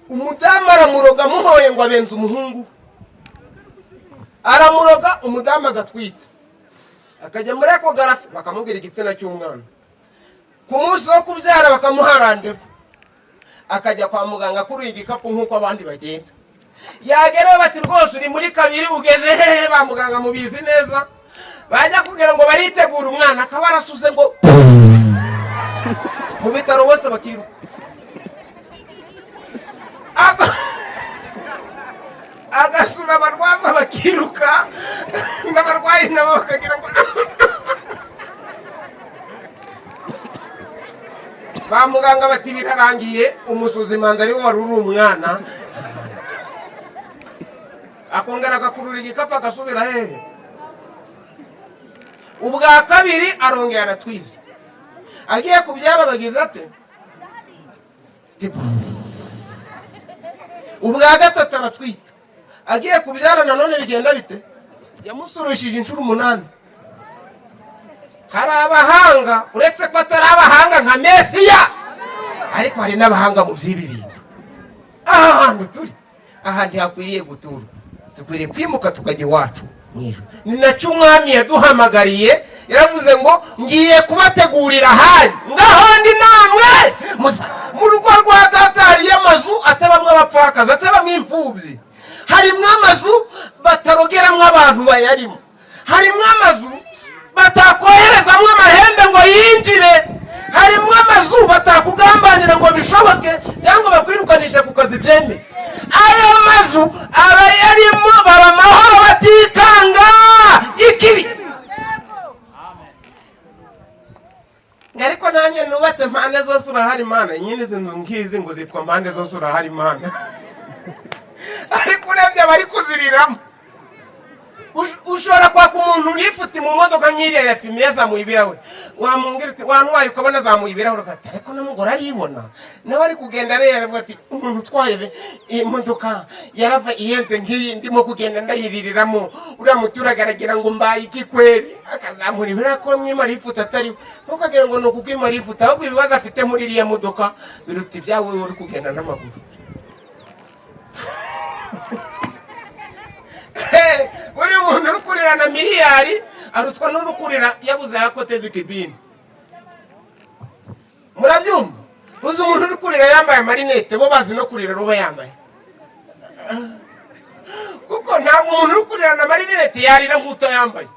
Umudamu aramuroga amuhoye ngo abenze umuhungu we. Aramuroga, umudamu agatwita, akajya muri échographie, bakamubwira igitsina cy'umwana. Ku munsi wo kubyara bakamuha rendez-vous, akajya kwa muganga akuruye igikapu nk'uko abandi bagenda. Yagerayo bati rwose uri muri kabiri, ugeze hehe? Ba muganga mubizi neza. Bajya kugira ngo baritegura, umwana akaba arasuze ngo mu bitaro bose bakiruka. Agasura abarwaza bakiruka, n'abarwayi nabo bakagira ngo ba muganga bati birarangiye. Umusuzimanza ariwe wari uri umwana, akongera agakurura igikapu agasubira hehe? Ubwa kabiri arongera aratwiza, agiye kubyara bagize ate? Ubwa gatatu aratwita, agiye kubyara nanone bigenda bite? Yamusurushije inshuro 8. Hari abahanga, uretse ko atari abahanga nka Mesiya, ariko hari n'abahanga mu by'ibi bintu. Aha hantu turi, aha ntihakwiriye guturwa, dukwiriye kwimuka tukajya iwacu mu ijuru. Ni nacyo umwami yaduhamagariye. Yaravuze ngo ngiye kubategurira ahandi, ngahandi namwe mu rugo rwa data hariyo amazu atabamwo abapfakazi, atabamwo imfubyi, harimwo amazu batarogeramwo abantu bayarimo, harimwo amazu batakoherezamwo amahembe ngo yinjire, harimwo amazu batakugambanira ngo bishoboke, cyangwa bakwirukanisha ku kazi byemeye. Ayo mazu abayarimo baba amahoro, batikanga ikibi. Ariko nanjye nubatse mpande zose urahari Imana. Nyine izi nzu ngizi ngo zitwa mpande zose urahari Imana, ariko urebye abari kuziriramo. Ushobora kwaka umuntu lifuti mu modoka nk'iriya ya fime yazamuye ibirahuri, wamubwira uti wantwaye, ukabona azamuye ibirahuri, ugahita, ariko n'umugore aribona nawe ari kugenda areba, aravuga ati umuntu utwaye imodoka yarava ihenze nk'iyi ndimo kugenda ndayiririramo, uriya muturage aragira ngo mbaye iki kweri? Akazamura ibirahuri ko mwima lifuti atariwe. Ntukagira ngo ni ukukwima lifuti, ahubwo ibibazo afite muri iriya modoka biruta ibyawe uri kugenda n'amaguru. Buri muntu uri kurira na miliyari arutwa n'uri kurira yabuze yakoteza ikibini. Murabyumva? Uzi umuntu uri kurira yambaye amarinete, bo bazi no kurira ruba yambaye, kuko ntabwo umuntu uri kurira na marinete yarira nk'utayambaye.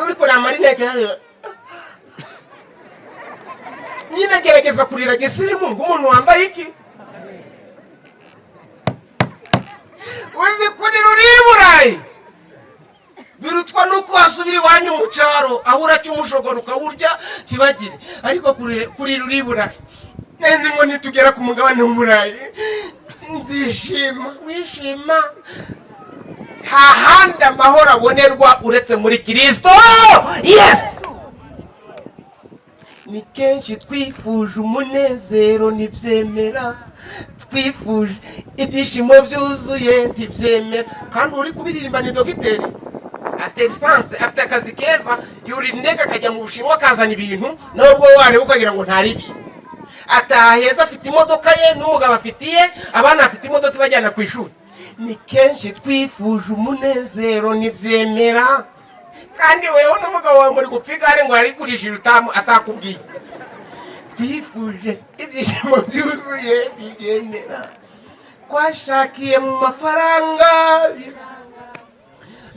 Uri kurira amarinete nyine agerageza kurira gisirimu nk'umuntu wambaye iki. Uzi kurira uri i Burayi birutwa nuko wasubira iwanyu mu cyaro, aho uracya umushogoro ukawurya ntibagire, ariko kurira uri i Burayi nzi ngo nitugera ku mugabane w'Uburayi nzishima. Wishima, nta handi amahoro abonerwa uretse muri Kirisito. Yes, ni kenshi twifuje umunezero ntibyemera, twifuje ibyishimo byuzuye ntibyemera. Kandi uri kubiririmba ni dogiteri, afite lisansi, afite akazi keza, yurira indege akajya mu Bushinwa akazana ibintu, nubwo wareba ukagira ngo ntari ibintu. Ataha heza, afite imodoka ye n'umugabo afitiye abana, afite imodoka ibajyana ku ishuri. Ni kenshi twifuje umunezero ntibyemera, kandi wewe n'umugabo wawe muri gupfa igare ngo yarigurishije atakubwiye. Twifuje ibyishimo byuzuye ntibyemera, twashakiye mu mafaranga,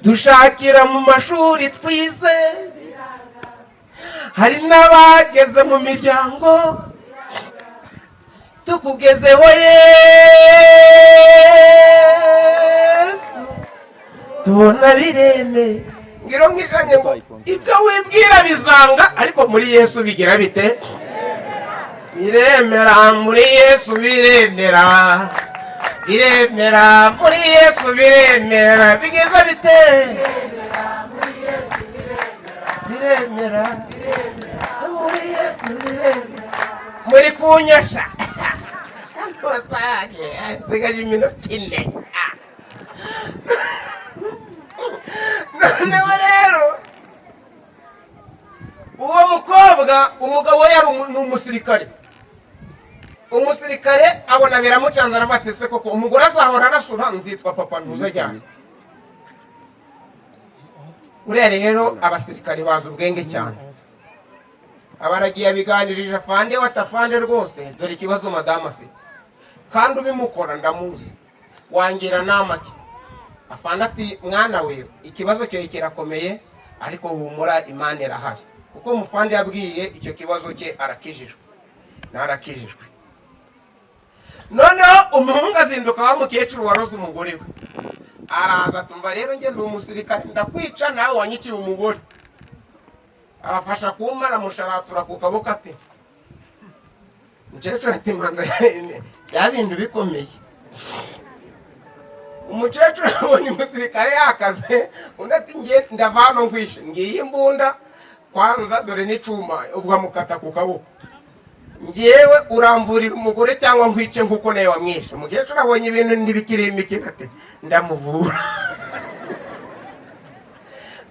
dushakira mu mashuri twize, hari n'abageze mu miryango, tukugezeho Yesu tubona bireme. Ngiro mwijanye ngo ibyo wibwira bizanga, ariko muri Yesu bigira bite? Biremera. Muri Yesu biremera, biremera. Muri Yesu biremera. Bigeza bite? Biremera. Muri Yesu biremera. Muri kunyasha kandi wasaje, nsigaje iminota 4. Noneho rero uwo mukobwa, umugabo we yari ni umusirikare. Umusirikare abona biramucanze, aravuga ati se koko umugore azahora arasura, nzitwa papa ntuzajyane. Uriya rero abasirikare bazi ubwenge cyane, abaragiye abiganirije afande we, atafande rwose dore ikibazo madamu afite, kandi ubimukora ndamuzi, wangira nama ki? Afande ati mwana we, ikibazo cyawe kirakomeye, ariko humura, Imana irahari. Kuko umufande yabwiye icyo kibazo cye arakijijwe, narakijijwe. Noneho umuhungu azinduka wa mukecuru waroze umugore we, araza atumva rero njye ndi umusirikare, ndakwica nawe wanyiciye umugore. Abafasha kumpa, aramusharatura ku kaboko, ati umukecuru ati manza bya bintu bikomeye. Umukecuru abonye umusirikare yakaze, undi ati nge ndava hano nkwishe, ngiyi imbunda kwanza dore n'icuma. Ubwo amukata ku kaboko, ngewe uramvurira umugore cyangwa nkwice nkuko nawe wamwishe. Umukecuru abonye ibintu ntibikiri imikino, ati ndamuvura.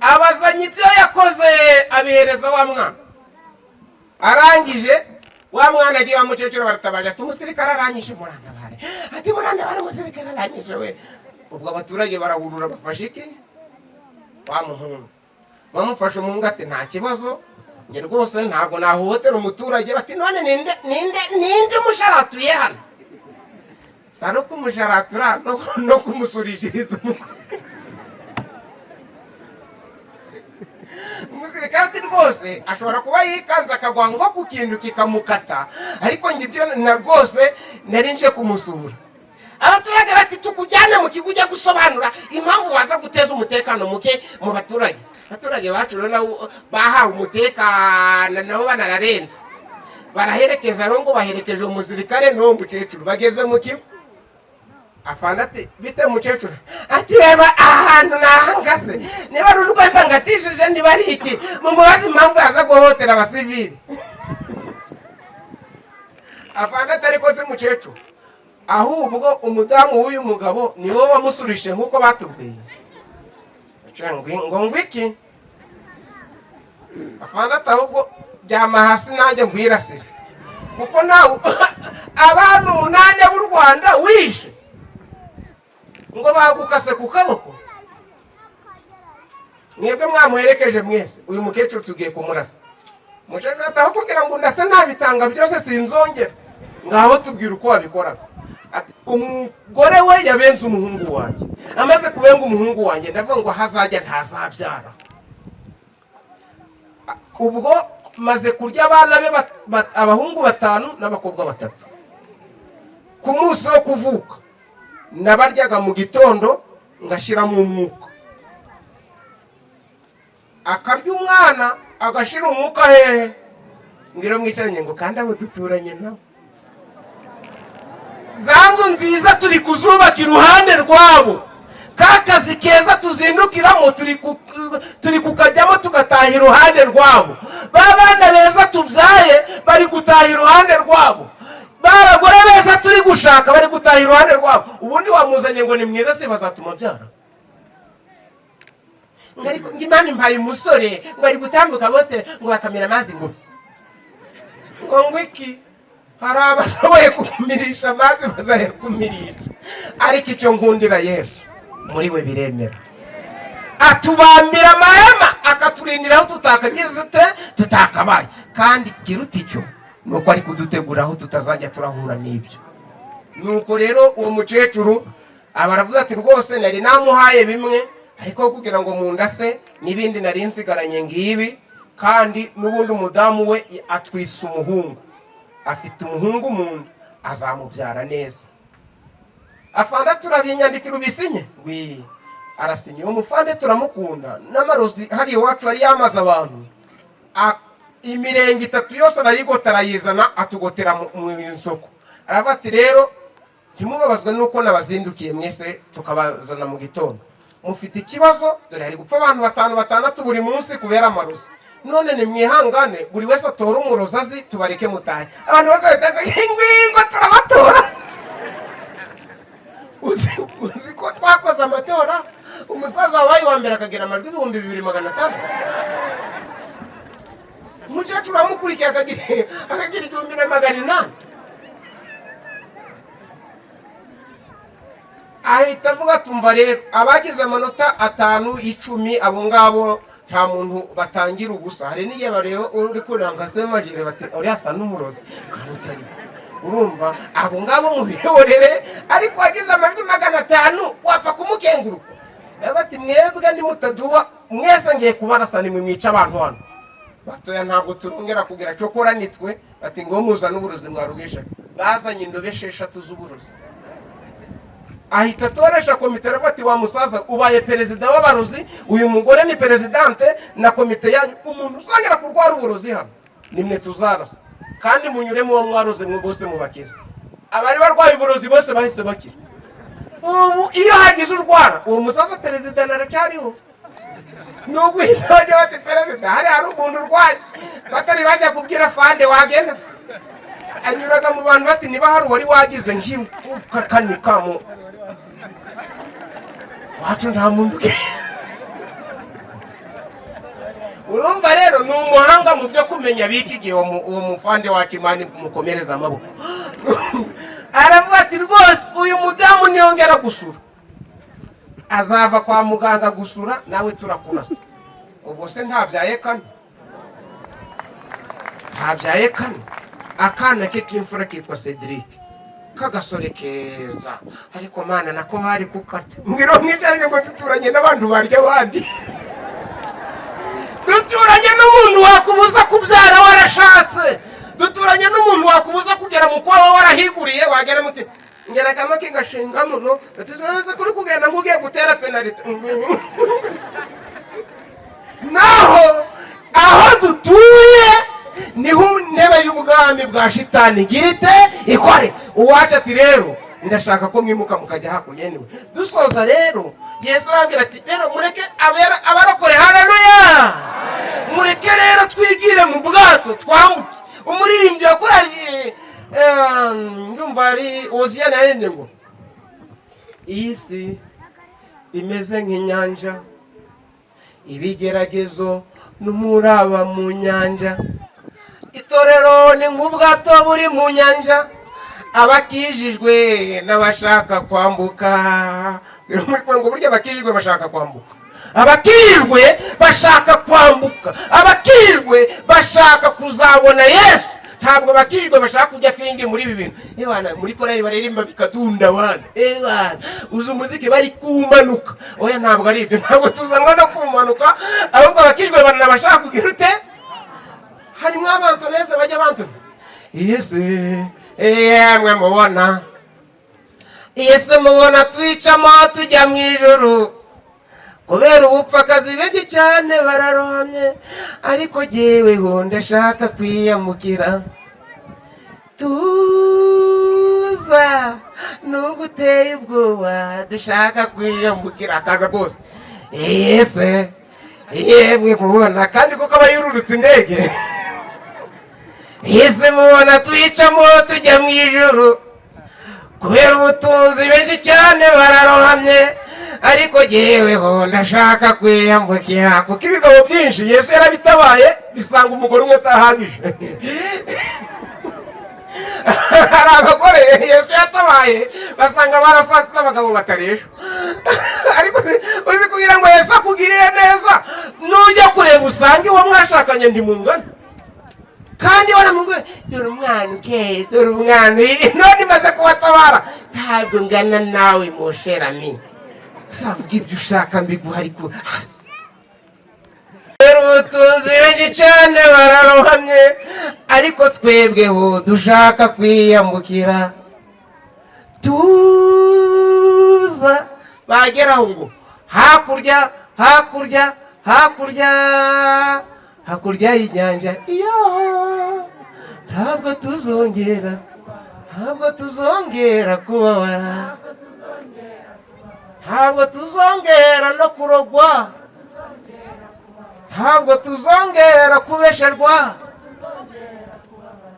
Abazanye ibyo yakoze abihereza wa mwana. Arangije wa mwana agiye wa mukecuru baratabaje, ati umusirikare aranyishe, murantabare, ati murantabare, umusirikare aranyishe we. Ubwo abaturage barahurura bafashe iki wa muhungu, bamufashe umuhungu ati nta kibazo, njye rwose ntabwo nahohotera umuturage. Bati none ninde ninde ninde umusharatuye hano? Sa no kumusharatura no kumusurishiriza umugore. Umusirikare ati rwose ashobora kuba yikanze akagwa nko ku kintu kikamukata, ariko njye ibyo na rwose nari nje kumusura. Abaturage bati tukujyane mu kigo ujya gusobanura impamvu waza guteza umutekano muke mu baturage. Abaturage bacu rero nabo bahawe umutekano, nabo banararenze, baraherekeza rero ngo baherekeje umusirikare n'uwo mukecuru. Bageze mu kigo Afande ati: "Bite, mukecuru?" Ati: "Reba aha hantu nahangase, niba ari urwembe ngatishije, niba ari iki, mumubaze impamvu yaza guhohotera abasivili." Afande ati: "Ariko se mukecuru, ahubwo umudamu w'uyu mugabo ni wowe wamusurishije nk'uko batubwiye?" Ngo ngwiki? Afande ati: "Ahubwo ryama hasi nanjye nkwirasire, kuko nawe abantu 8 b'u Rwanda wishe ngo bagukase ku kaboko, mwebwe mwamuherekeje mwese, uyu mukecuru tugiye kumurasa." Umukecuru ati: "Aho kugira ngo ndase nabitanga byose, sinzongera. Ngaho tubwira uko wabikoraga." Ati: "Umugore we yabenze umuhungu wanjye. Amaze kubenga umuhungu wanjye, ndavuga ngo ahazajya ntazabyara. Ubwo maze kurya abana be abahungu batanu n'abakobwa batatu. Ku munsi wo kuvuka nabaryaga mu gitondo ngashyiramo umwuka." Akarya umwana agashira umwuka hehe? Ngiro mwicaranye ngo kandi abo duturanye nabo, za nzu nziza turi kuzubaka iruhande rwabo, ka kazi keza tuzindukiramo turi kukajyamo tugataha iruhande rwabo, ba bana beza tubyaye bari gutaha iruhande rwabo, ba bagore beza turi gushaka bari gutaha iruhande rwabo. Ubundi wamuzanye ngo ni mwiza se, bazatuma abyara? Ngo ariko ngo Imana impaye umusore, ngo ari gutambuka bose ngo bakamira amazi, ngo iki? Hari abashoboye kumirisha amazi, bazayakumirisha. Ariko icyo nkundira Yesu, muri we biremera, atubambira amahema, akaturindira aho tutakagize ute, tutakabaye. Kandi ikiruta icyo ni uko ari kudutegura aho tutazajya turahura n'ibyo. Nuko rero uwo mukecuru aba aravuze ati: "Rwose nari namuhaye bimwe, ariko kugira ngo mundase n'ibindi nari nsigaranye ngibi." Kandi n'ubundi umudamu we atwise umuhungu, afite umuhungu mu nda, azamubyara neza. Afande: "Turabinyandikira ubisinye." Ngwi arasinye. Uwo mufande turamukunda n'amarozi hariya iwacu yari yamaze abantu. Imirenge itatu yose arayigota, arayizana, atugotera mu isoko. Aravuga ati: "Rero ntimubabazwe n'uko nabazindukiye mwese tukabazana mu gitondo. Mufite ikibazo, dore hari gupfa abantu batanu, batandatu buri munsi kubera amarozi. None nimwihangane, buri wese atore umurozi azi, tubareke mutahe." Abantu bose bahita ingwingo, turabatora. Uzi ko twakoze amatora, umusaza wabaye uwa mbere akagira amajwi 2600, umukecuru wamukurikiye akagira 1800. Ahita avuga, tumva rero, abagize amanota 5, 10, abo ngabo nta muntu batangira ubusa. Hari n'igihe bareba uri kuranga se majire bati: "Uriya asa n'umurozi kandi utari." Urumva, abo ngabo mubihorere, ariko wagize amajwi 500 wapfa kumukenguruka? Bati: "Mwebwe nimutaduha mwese ngiye kubarasa, nimwe mwica abantu hano." Batoya ntabwo turongera kugira cokora nitwe. Bati: "Ngo muzane uburozi mwarugisha." Bazanye indobe 6 z'uburozi. Ahita atoresha komite, aravuga ati: "Wa musaza, ubaye perezida w'abarozi, uyu mugore ni perezidante na komite yanyu. Umuntu uzongera kurwara uburozi hano nimwe tuzarasa, kandi munyure muwo mwaroze mwe bose mubakize." Abari barwaye uburozi bose bahise bakira. Ubu iyo hagize urwara, uwo musaza perezida naracyariho, nubwo uhita bajya bati: "Perezida, hari umuntu urwaye." Batari bajya kubwira fande, wagenda anyuraga mu bantu bati: "Niba hari uwari wagize nk'ukakanika mu wacu, nta muntu." Urumva rero ni umuhanga mu byo kumenya biki gihe. Uwo mufande wacu, Imana mukomereza amaboko. Aravuga ati: "Rwose uyu mudamu niyongera gusura, azava kwa muganga gusura nawe turakurasa." Ubwo se ntabyaye kane? Ntabyaye kane? Akana ke k'imfura kitwa Cedric, k'agasore keza, ariko mana nako bari kukarya. Mbwira mwicaranye ngo duturanye n'abantu barya abandi, duturanye n'umuntu wakubuza kubyara warashatse, duturanye n'umuntu wakubuza kugera mu kwawe warahiguriye, wagera muti ngeragamo kigashinga muno, ati kuri kugenda nk'ugiye gutera penaliti. Naho aho dutuye niho intebe y'ubwami bwa shitani igira ite? Ikore. Uwacu ati: "Rero Ndashaka ko mwimuka mukajya hakurya. Anyway, dusoza rero, Yesu arabwira ati: "Rero mureke abarokore, haleluya, mureke rero twigire mu bwato twambuke." Umuririmbyi wakorari, ndumva ari Hoziyana, yaririmbye ngo iyi si imeze nk'inyanja, ibigeragezo n'umuraba mu nyanja, itorero ni nk'ubwato buri mu nyanja, abakijijwe n'abashaka kwambuka. Ngo burya abakijijwe bashaka kwambuka, abakijijwe bashaka kwambuka, abakijijwe bashaka kuzabona Yesu. Ntabwo abakijijwe bashaka kujya feeling muri ibi bintu. Ebana, muri korali baririmba bikadunda bana, ebana, uzi umuziki bari kumanuka. Oya, ntabwo ari ibyo, ntabwo tuzanwa no kumanuka, ahubwo abakijijwe bana bashaka kugira ute? Harimo abantu beza bajya bantuna iyi si. Yemwe mubona iyi si, mubona twicamo tujya mu ijuru kubera ubupfakazi, benshi cyane bararohamye, ariko jyeweho ndashaka kwiyamukira. Tuza nubwo uteye ubwoba, dushaka kwiyambukira. Akaza rwose ese yemwe mubona, kandi kuko aba yururutse indege. Ese mubona twicamo tujya mu ijuru kubera ubutunzi, benshi cyane bararohamye, ariko jyeweho ndashaka kwiyambukira. Kuko ibigabo byinshi Yesu yarabitabaye, bisanga umugore umwe atahagije. Hari abagore Yesu yatabaye, basanga barasatse abagabo bataresha. Ariko uzi kugira ngo Yesu akugirire neza, nujya kureba usange uwo mwashakanye ntimungana, kandi waramubwiye: "Dore umwana ukeye, dore umwana." None imaze kubatabara, ntabwo ngana nawe mon cher ami, savuga ibyo ushaka mbiguha. Ariko rero ubutunzi, benshi cyane bararohamye, ariko twebweho dushaka kwiyambukira. Tuza bageraho ngo hakurya, hakurya, hakurya, hakurya y'inyanja iyo, ntabwo tuzongera, ntabwo tuzongera kubabara, ntabwo tuzongera no kurogwa, ntabwo tuzongera kubesherwa,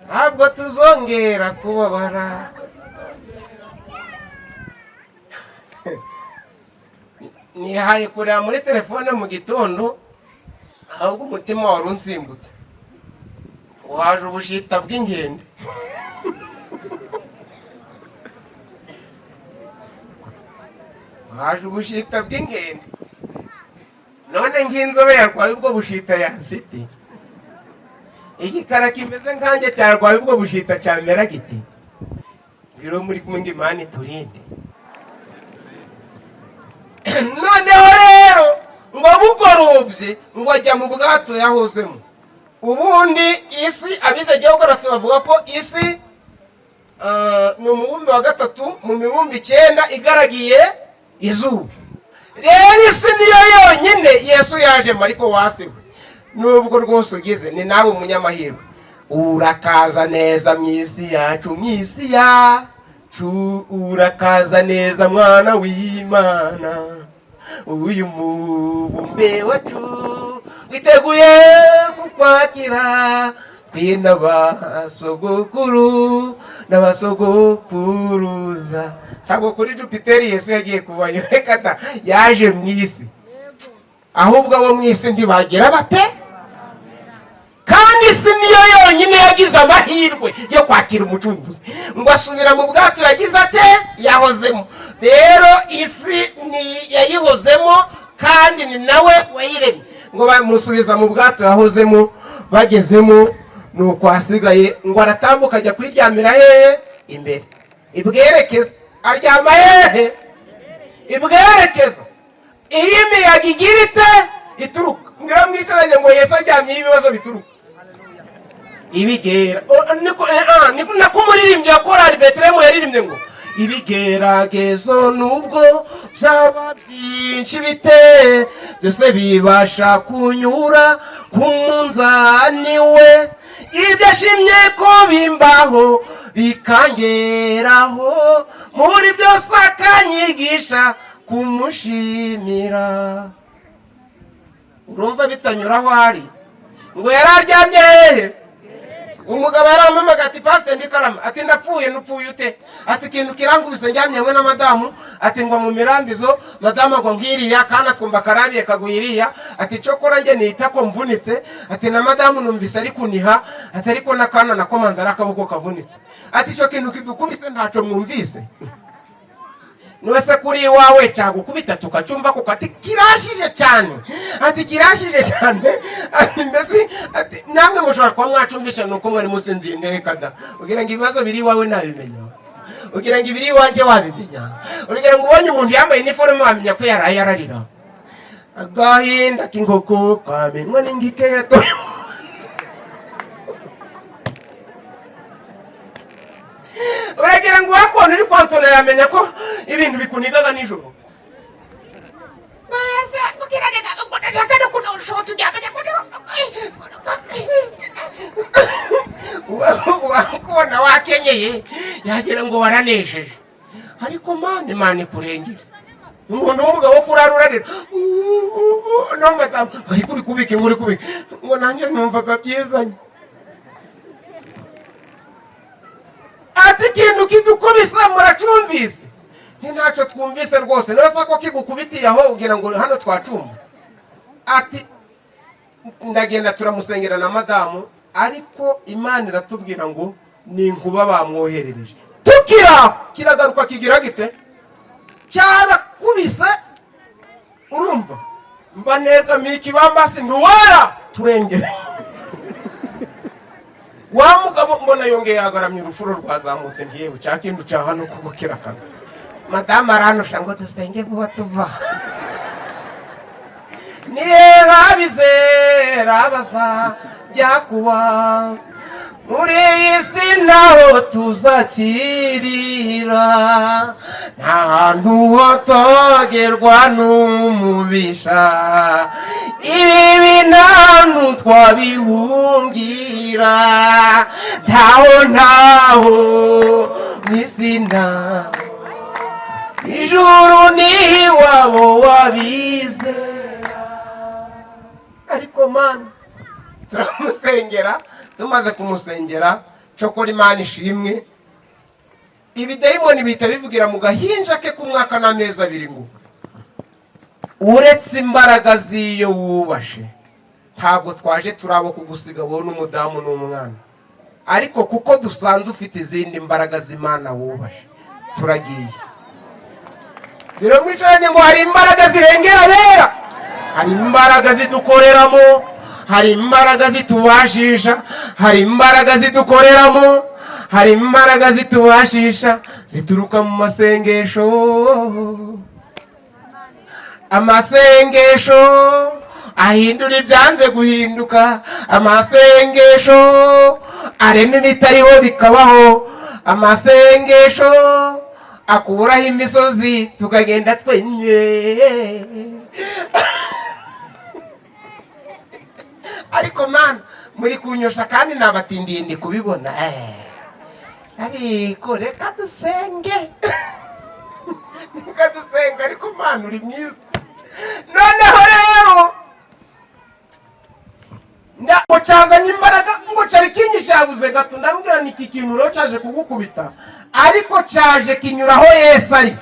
ntabwo tuzongera kubabara. Nihaye kureba muri telefone mu gitondo, ahubwo umutima wari unsimbutse, waje ubushita bw'inkende. Waje ubushita bw'inkende. None nk'inzobe yarwaye ubwo bushita yazite, igikara kimeze nkanjye cyarwaye ubwo bushita cyamera gite? Rero muri kumwe ngo Imana iturinde. Noneho rero ngo bugorobye, ngo ajya mu bwato yahozemo. Ubundi isi, abize geography bavuga ko isi ni umubumbe wa gatatu mu mibumbe icyenda igaragiye izuba. Rero isi niyo yonyine Yesu yajemo. Ariko wasiwe nubwo rwose ugize ni nawe umunyamahirwe, urakaza neza mu isi yacu, mu isi yacu urakaza neza, mwana w'Imana. Uyu mubumbe wacu witeguye kukwakira, twe n'abasogokuru n'abasogokuruza. Ntabwo kuri Jupiteri Yesu yagiye kubayo, reka da, yaje mu isi. Ahubwo abo mu isi ntibagira bate? Kandi isi niyo yonyine yagize amahirwe yo kwakira umucunguzi. Ngo asubira mu bwato yagize ate? Yahozemo. Rero isi ni yayihozemo, kandi ni nawe wayiremye. Ngo bamusubiza mu bwato yahozemo, bagezemo ni uko hasigaye ngo aratambuka ajya kwiryamira hehe? Imbere ibwerekeza. Aryama hehe? Ibwerekeza. Iyo imiyaga igira ite? Ituruka. Mbwira mwicaranye ngo Yesu aryamye iyo ibibazo bituruka ibigera. Niko nako umuririmbyi wa korali Betelehemu yaririmbye ngo ibigeragezo nubwo byaba byinshi bite, byose bibasha kunyura ku munzani we. Ibyo ashimye ko bimbaho. Bikangeraho muri byose, akanyigisha kumushimira. Urumva bitanyura aho ari ngo yari aryamye hehe? Umugabo yarampamagaye ati: "Pasite, ndi Karama." Ati: "Ndapfuye." "Nupfuye ute?" Ati: "Ikintu kirangubise, njyamye hamwe na madamu." Ati ngo mu mirambizo madamu ngo nkiriya kandi atwumva karabiye kaguye iriya. Ati: "Cokora njye nita ko mvunitse." Ati: "Na madamu numvise ari kuniha." Ati: "Ariko n'akana nako manza ari akaboko kavunitse." Ati: "Icyo kintu kidukubise ntaco mwumvise?" Niwe se kuri iwawe cyagukubita tukacyumva kuko? Ati: "Kirashije cyane." Ati: "Kirashije cyane." Ati: "Mbese," ati, "namwe mushobora kuba mwacumvisha nuko mwari musinziye." Ntereka da! Ugira ngo ibibazo biri iwawe nabimenya? Ugira ngo ibiri iwanje wabimenya? Ugira ngo ubonye umuntu yambaye iniforume wamenya ko yaraye ararira? Agahinda k'inkoko kamenywa n'ingike yatoye. Uragira ngo uwakuntu uri kwantona yamenya ko ibintu bikunigaga nijoro? Uwakubona wakenyeye yagira ngo waranesheje, ariko mani, Imana ikurengere. Umuntu w'umugabo wo kurara urarira no madamu, ariko uri kubika inkuru, uri kubika ngo nanjye numvaga byizanye. Ati: "Ikintu kidukubise muracyumvise?" Nti: "Ntacyo twumvise rwose." Neza ko kigukubitiye aho, ugira ngo hano twacumva? Ati: "Ndagenda, turamusengera na madamu, ariko Imana iratubwira ngo ni inkuba bamwoherereje." Tukira kiragaruka kigira gite? Cyarakubise. Urumva mba negamiye ikibambasi, ntiwara turengere. Wa mugabo mbona yongeye yagaramye, urufuro rwazamutse. Ntiyewe, cya kintu cya hano kuko kirakaza. Madamu aranusha ngo dusenge vuba tuva. Niba bizera bazajya kuba muri iyi si, naho tuzakirira, nta hantu hotogerwa n'umubisha. Ibi nta hantu twabihungira, ntaho, ntaho mu isi, ntaho. Ijuru ni iwabo wabizera. Ariko Mana, turamusengera. Tumaze kumusengera, cokora Imana ishimwe, ibidayimoni bihita bivugira mu gahinja ke k'umwaka n'amezi 2 ngo: "Uretse imbaraga z'iyo wubashe, ntabwo twaje turabo kugusiga wowe n'umudamu n'umwana, ariko kuko dusanze ufite izindi mbaraga z'Imana wubashe, turagiye." Biramwicaranye ngo hari imbaraga zirengera abera, hari imbaraga zidukoreramo, hari imbaraga zitubashisha, hari imbaraga zidukoreramo, hari imbaraga zitubashisha zituruka mu masengesho. Amasengesho ahindura ibyanze guhinduka, amasengesho arema ibitariho bikabaho, amasengesho akuburaho imisozi tukagenda twenye. Ariko Mana, muri kunyosha kandi nabatindiye, ndi kubibona. Ariko reka dusenge, reka dusenge. Ariko Mana, uri mwiza. Noneho rero ngo cyazanye imbaraga, ngo cyari kinyishabuze gato. Ndabwira ni iki kintu rero cyaje kugukubita, ariko cyaje kinyuraho Yesu ari,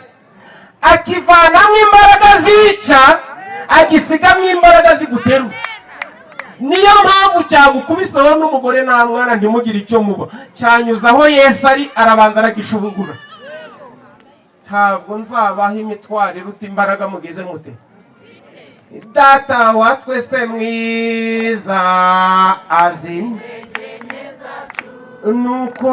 akivanamo imbaraga zica, agisigamo imbaraga ziguterura. Niyo mpamvu cyagukubiseho n'umugore nta mwana, ntimugire icyo muba. Cyanyuze aho Yesu ari, arabanza aragishubugura. Ntabwo nzabaha imitwaro iruta imbaraga mugize mute. Data wa twese mwiza azi nuko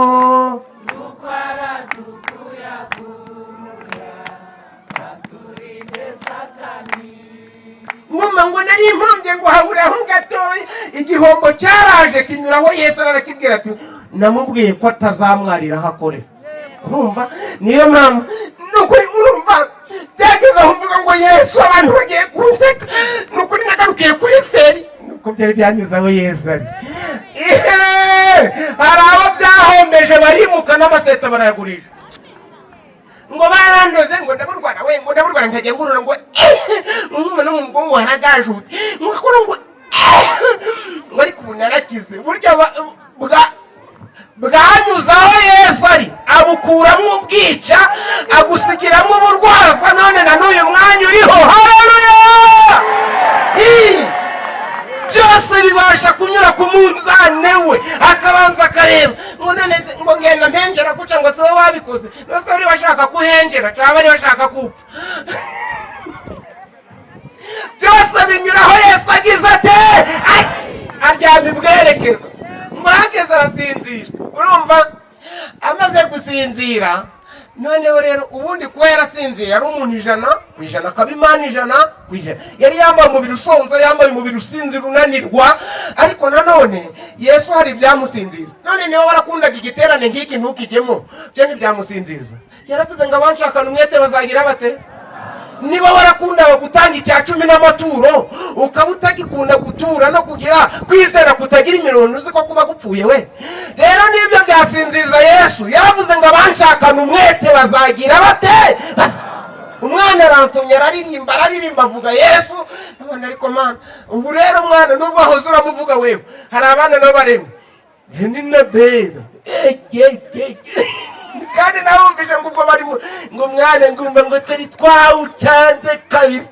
nguma ngo nari impumbye, ngo haburaho gatoya. Igihombo cyaraje kinyuraho Yesu, arakibwira ati: "Namubwiye ko atazamwarira aho akorera." Urumva, niyo mpamvu nukuri urumva byageze aho mvuga ngo: "Yesu, abantu bagiye kunseka." Nukuri nagarukiye kuri feri, nuko byari byanyuze aho Yesu ari. Ihe, hari abo byahombye. Barahombeje, barimuka, n'amaseta barayagurisha. Ngo barandoze, ngo ndaburwara we, ngo ndaburwara, nkajya ngurura, ngo nkumva no mu mugongo haragajutse, ngo kuri ngo ariko ubu narakize. Burya bwanyuze aho Yesu ari, abukuramo ubwica, agusigiramo uburwaza, none na n'uyu mwanya uriho. Haleluya! Byose bibasha kunyura ku munzane we, akabanza akareba ngo none ngo ngenda mpengera guca, ngo si wowe wabikoze, nose bari bashaka kuhengera cyangwa bari bashaka kupfa. Byose binyuraho Yesu agize ate? Aryama ibwerekeza, ngo ahageze arasinzira. Urumva, amaze gusinzira noneho rero, ubundi kuba yarasinziye, yari umuntu 100%, akaba Imana 100%. Yari yambaye umubiri usonza, yambaye umubiri usinzira, unanirwa, ariko nanone Yesu hari ibyamusinziza. None niba warakundaga igiterane nk'iki ntukijyemo, byo ntibyamusinziza. Yaravuze ngo abanshakana umwete bazagira bate? Niba warakundaga gutanga icya cumi n'amaturo, ukaba utagikunda gutura no kugira kwizera kutagira imirongo, uzi ko kuba gupfuye we. Rero n'ibyo byasinziza Yesu. Yaravuze ngo abanshakana umwete bazagira bate? Umwana arantumye, araririmba, araririmba, avuga Yesu nabona. Ariko Mana, ubu rero mwana, nubwo wahoze uramuvuga wewe, hari abana nabo baremwe ni na deda, kandi nawumvise ngo ubwo barimo ngo mwana ngumva ngo twari twawucanze kabisa.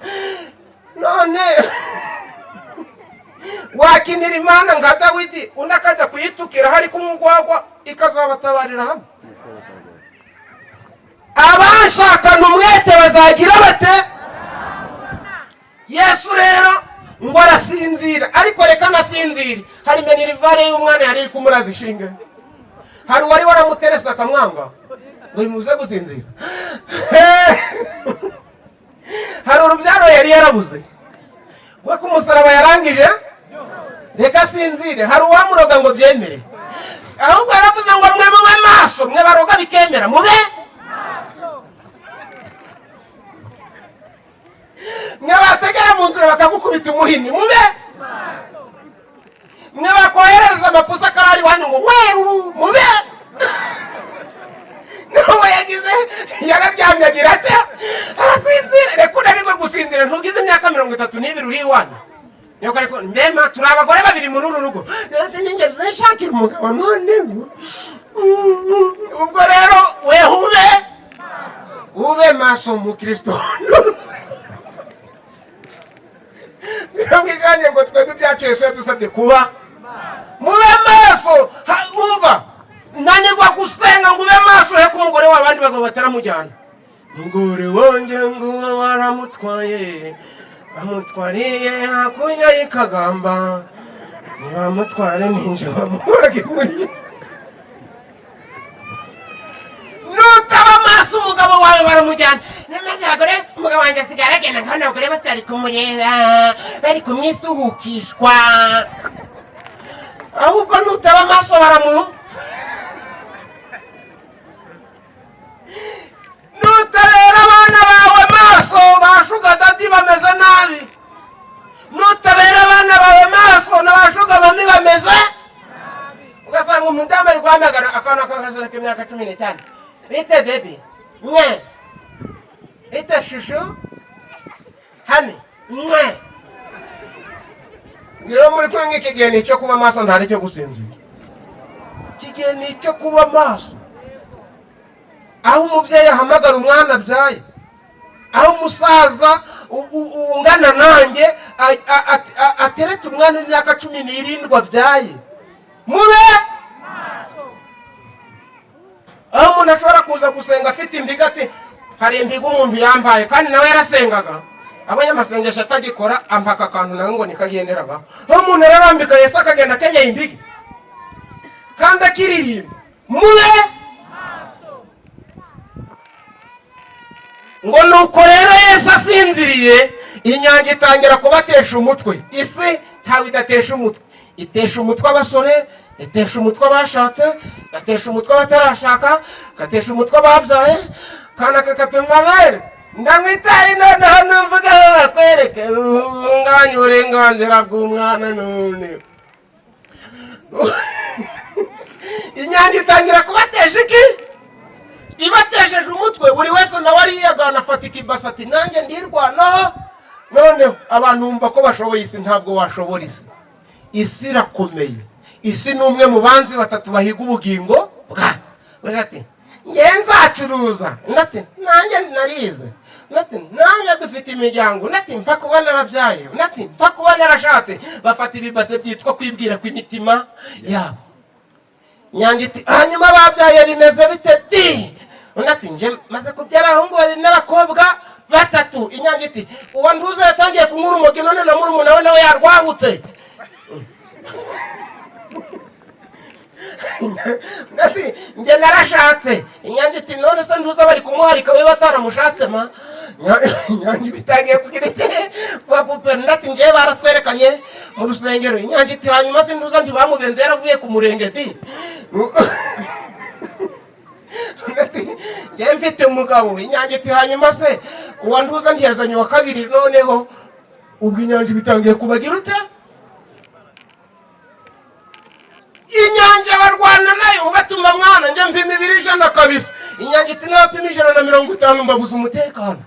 None wakinira Imana nka Dawidi, undi akajya kuyitukira, hari kumugwagwa, ikazabatabarira hamwe. Abanshakana umwete bazagira bate? Yesu rero ngo arasinzira, ariko reka anasinzire, hari minerval y'umwana yari iri kumuraza ishinge. Hari uwari waramuterese akamwanga ngo bimuze gusinzira? Hari urubyaro yari yarabuze we ku musaraba yarangije? Reka asinzire. Hari uwamuroga ngo byemere? Ahubwo yaravuze ngo mwe mube maso, mwe baroga bikemera, mube mwe bategera mu nzira bakagukubita umuhini, mube mwe bakoherereza amapusi akarari iwanyu ngo weru, mube. Nawe yagize yararyamye, agira ate? Arasinzira. Reka unanirwe gusinzira, ntugize imyaka 32 uri iwanyu. Nyoko ariko mbema turi abagore babiri muri uru rugo, ndetse ninjye nshakira umugabo. None ubwo rero wehube ube maso mu Kristo. 90 ngo twebwe ibyacu Yesu yadusabye kuba mube maso. Umva, nanirwa gusenga ngo ube maso he ku mugore w'abandi bagabo bataramujyana. Umugore wanjye nguwo waramutwaye, bamutwariye hakurya y'ikagamba, ntibamutware ninje bamubaga muri. Nutaba amaso umugabo wawe baramujyana. Namaze abagore, umugabo wanjye asigaye aragenda nkabona abagore bose bari kumureba, bari kumwisuhukishwa. Ahubwo nutaba amaso baramu nutabera abana bawe maso, ba sugar daddy bameze nabi. Nutabera abana bawe maso, na ba sugar mummy bameze, ugasanga umudamu ari guhamagara akana k'akasore k'imyaka 15: "Bite baby?" "Mwe bite chouchou?" "Honey?" "Mwe." Rero muri kuri nk'iki gihe ni icyo kuba maso, ntari icyo gusinzira. Iki gihe ni icyo kuba maso, aho umubyeyi ahamagara umwana abyaye, aho umusaza ungana nanjye atereta umwana w'imyaka 17 abyaye. Mube aho umuntu ashobora kuza gusenga afite imbiga, ati hari imbiga umuntu yambaye, kandi nawe yarasengaga, abonye amasengesho atagikora, ampaka akantu nawe ngo nikagenderagaho. Aho umuntu ararambika Yesu akagenda akenyeye imbigi kandi akiririmba. Mube. Ngo nuko rero Yesu asinziriye, inyanja itangira kubatesha umutwe. Isi ntawe idatesha umutwe. Itesha umutwe abasore, itesha umutwe abashatse, igatesha umutwe abatarashaka, igatesha umutwe ababyaye. Kana kakatuma bere ndamwitaye, noneho numvuga aho bakwereke ungabanya uburenganzira bw'umwana. None Inyanja itangira kubatesha iki? Ibatesheje umutwe. Buri wese nawe ariyagana, afata ikibasi ati: "Nanjye ndirwanaho." Noneho abantu bumva ko bashoboye isi. Ntabwo washobora isi. Isi irakomeye. Isi ni umwe mu banzi batatu bahiga ubugingo bwa buri. Ati: "Nge nzacuruza." Undi ati: "Nanjye narize." Undi ati: "Nanjye dufite imiryango." Undi ati: "Mfa kuba narabyaye." Undi ati: "Mfa kuba narashatse." Bafata ibibase byitwa kwibwira kw'imitima yabo. Nyange iti: "Hanyuma babyaye bimeze bite di?" Undi ati: "Nje maze kubyara abahungu babiri n'abakobwa batatu." Inyange iti: "Uwo ntuzo yatangiye kunywa urumogi, none na murumuna we nawe yarwahutse." Undi ati: "Nge narashatse." Inyange iti: "None se ntuza bari kumuharika, we bataramushatse ma?" Inyange bitangiye kugira iti kuba. Undi ati: "Ngewe baratwerekanye mu rusengero." Inyange iti: "Hanyuma se ntuza ntibamubenze yaravuye ku murenge di?" Undi ati: "Ngewe mfite umugabo." Inyange iti: "Hanyuma se uwa ntuza ntiyazanye uwa kabiri?" Noneho ubwo inyanja bitangiye kubagira ute? Inyanja barwana nayo, batuma: "Mwana, njye mpima ibiro 100 kabisa." Inyanja iti: "Napima 150 mbabuza umutekano."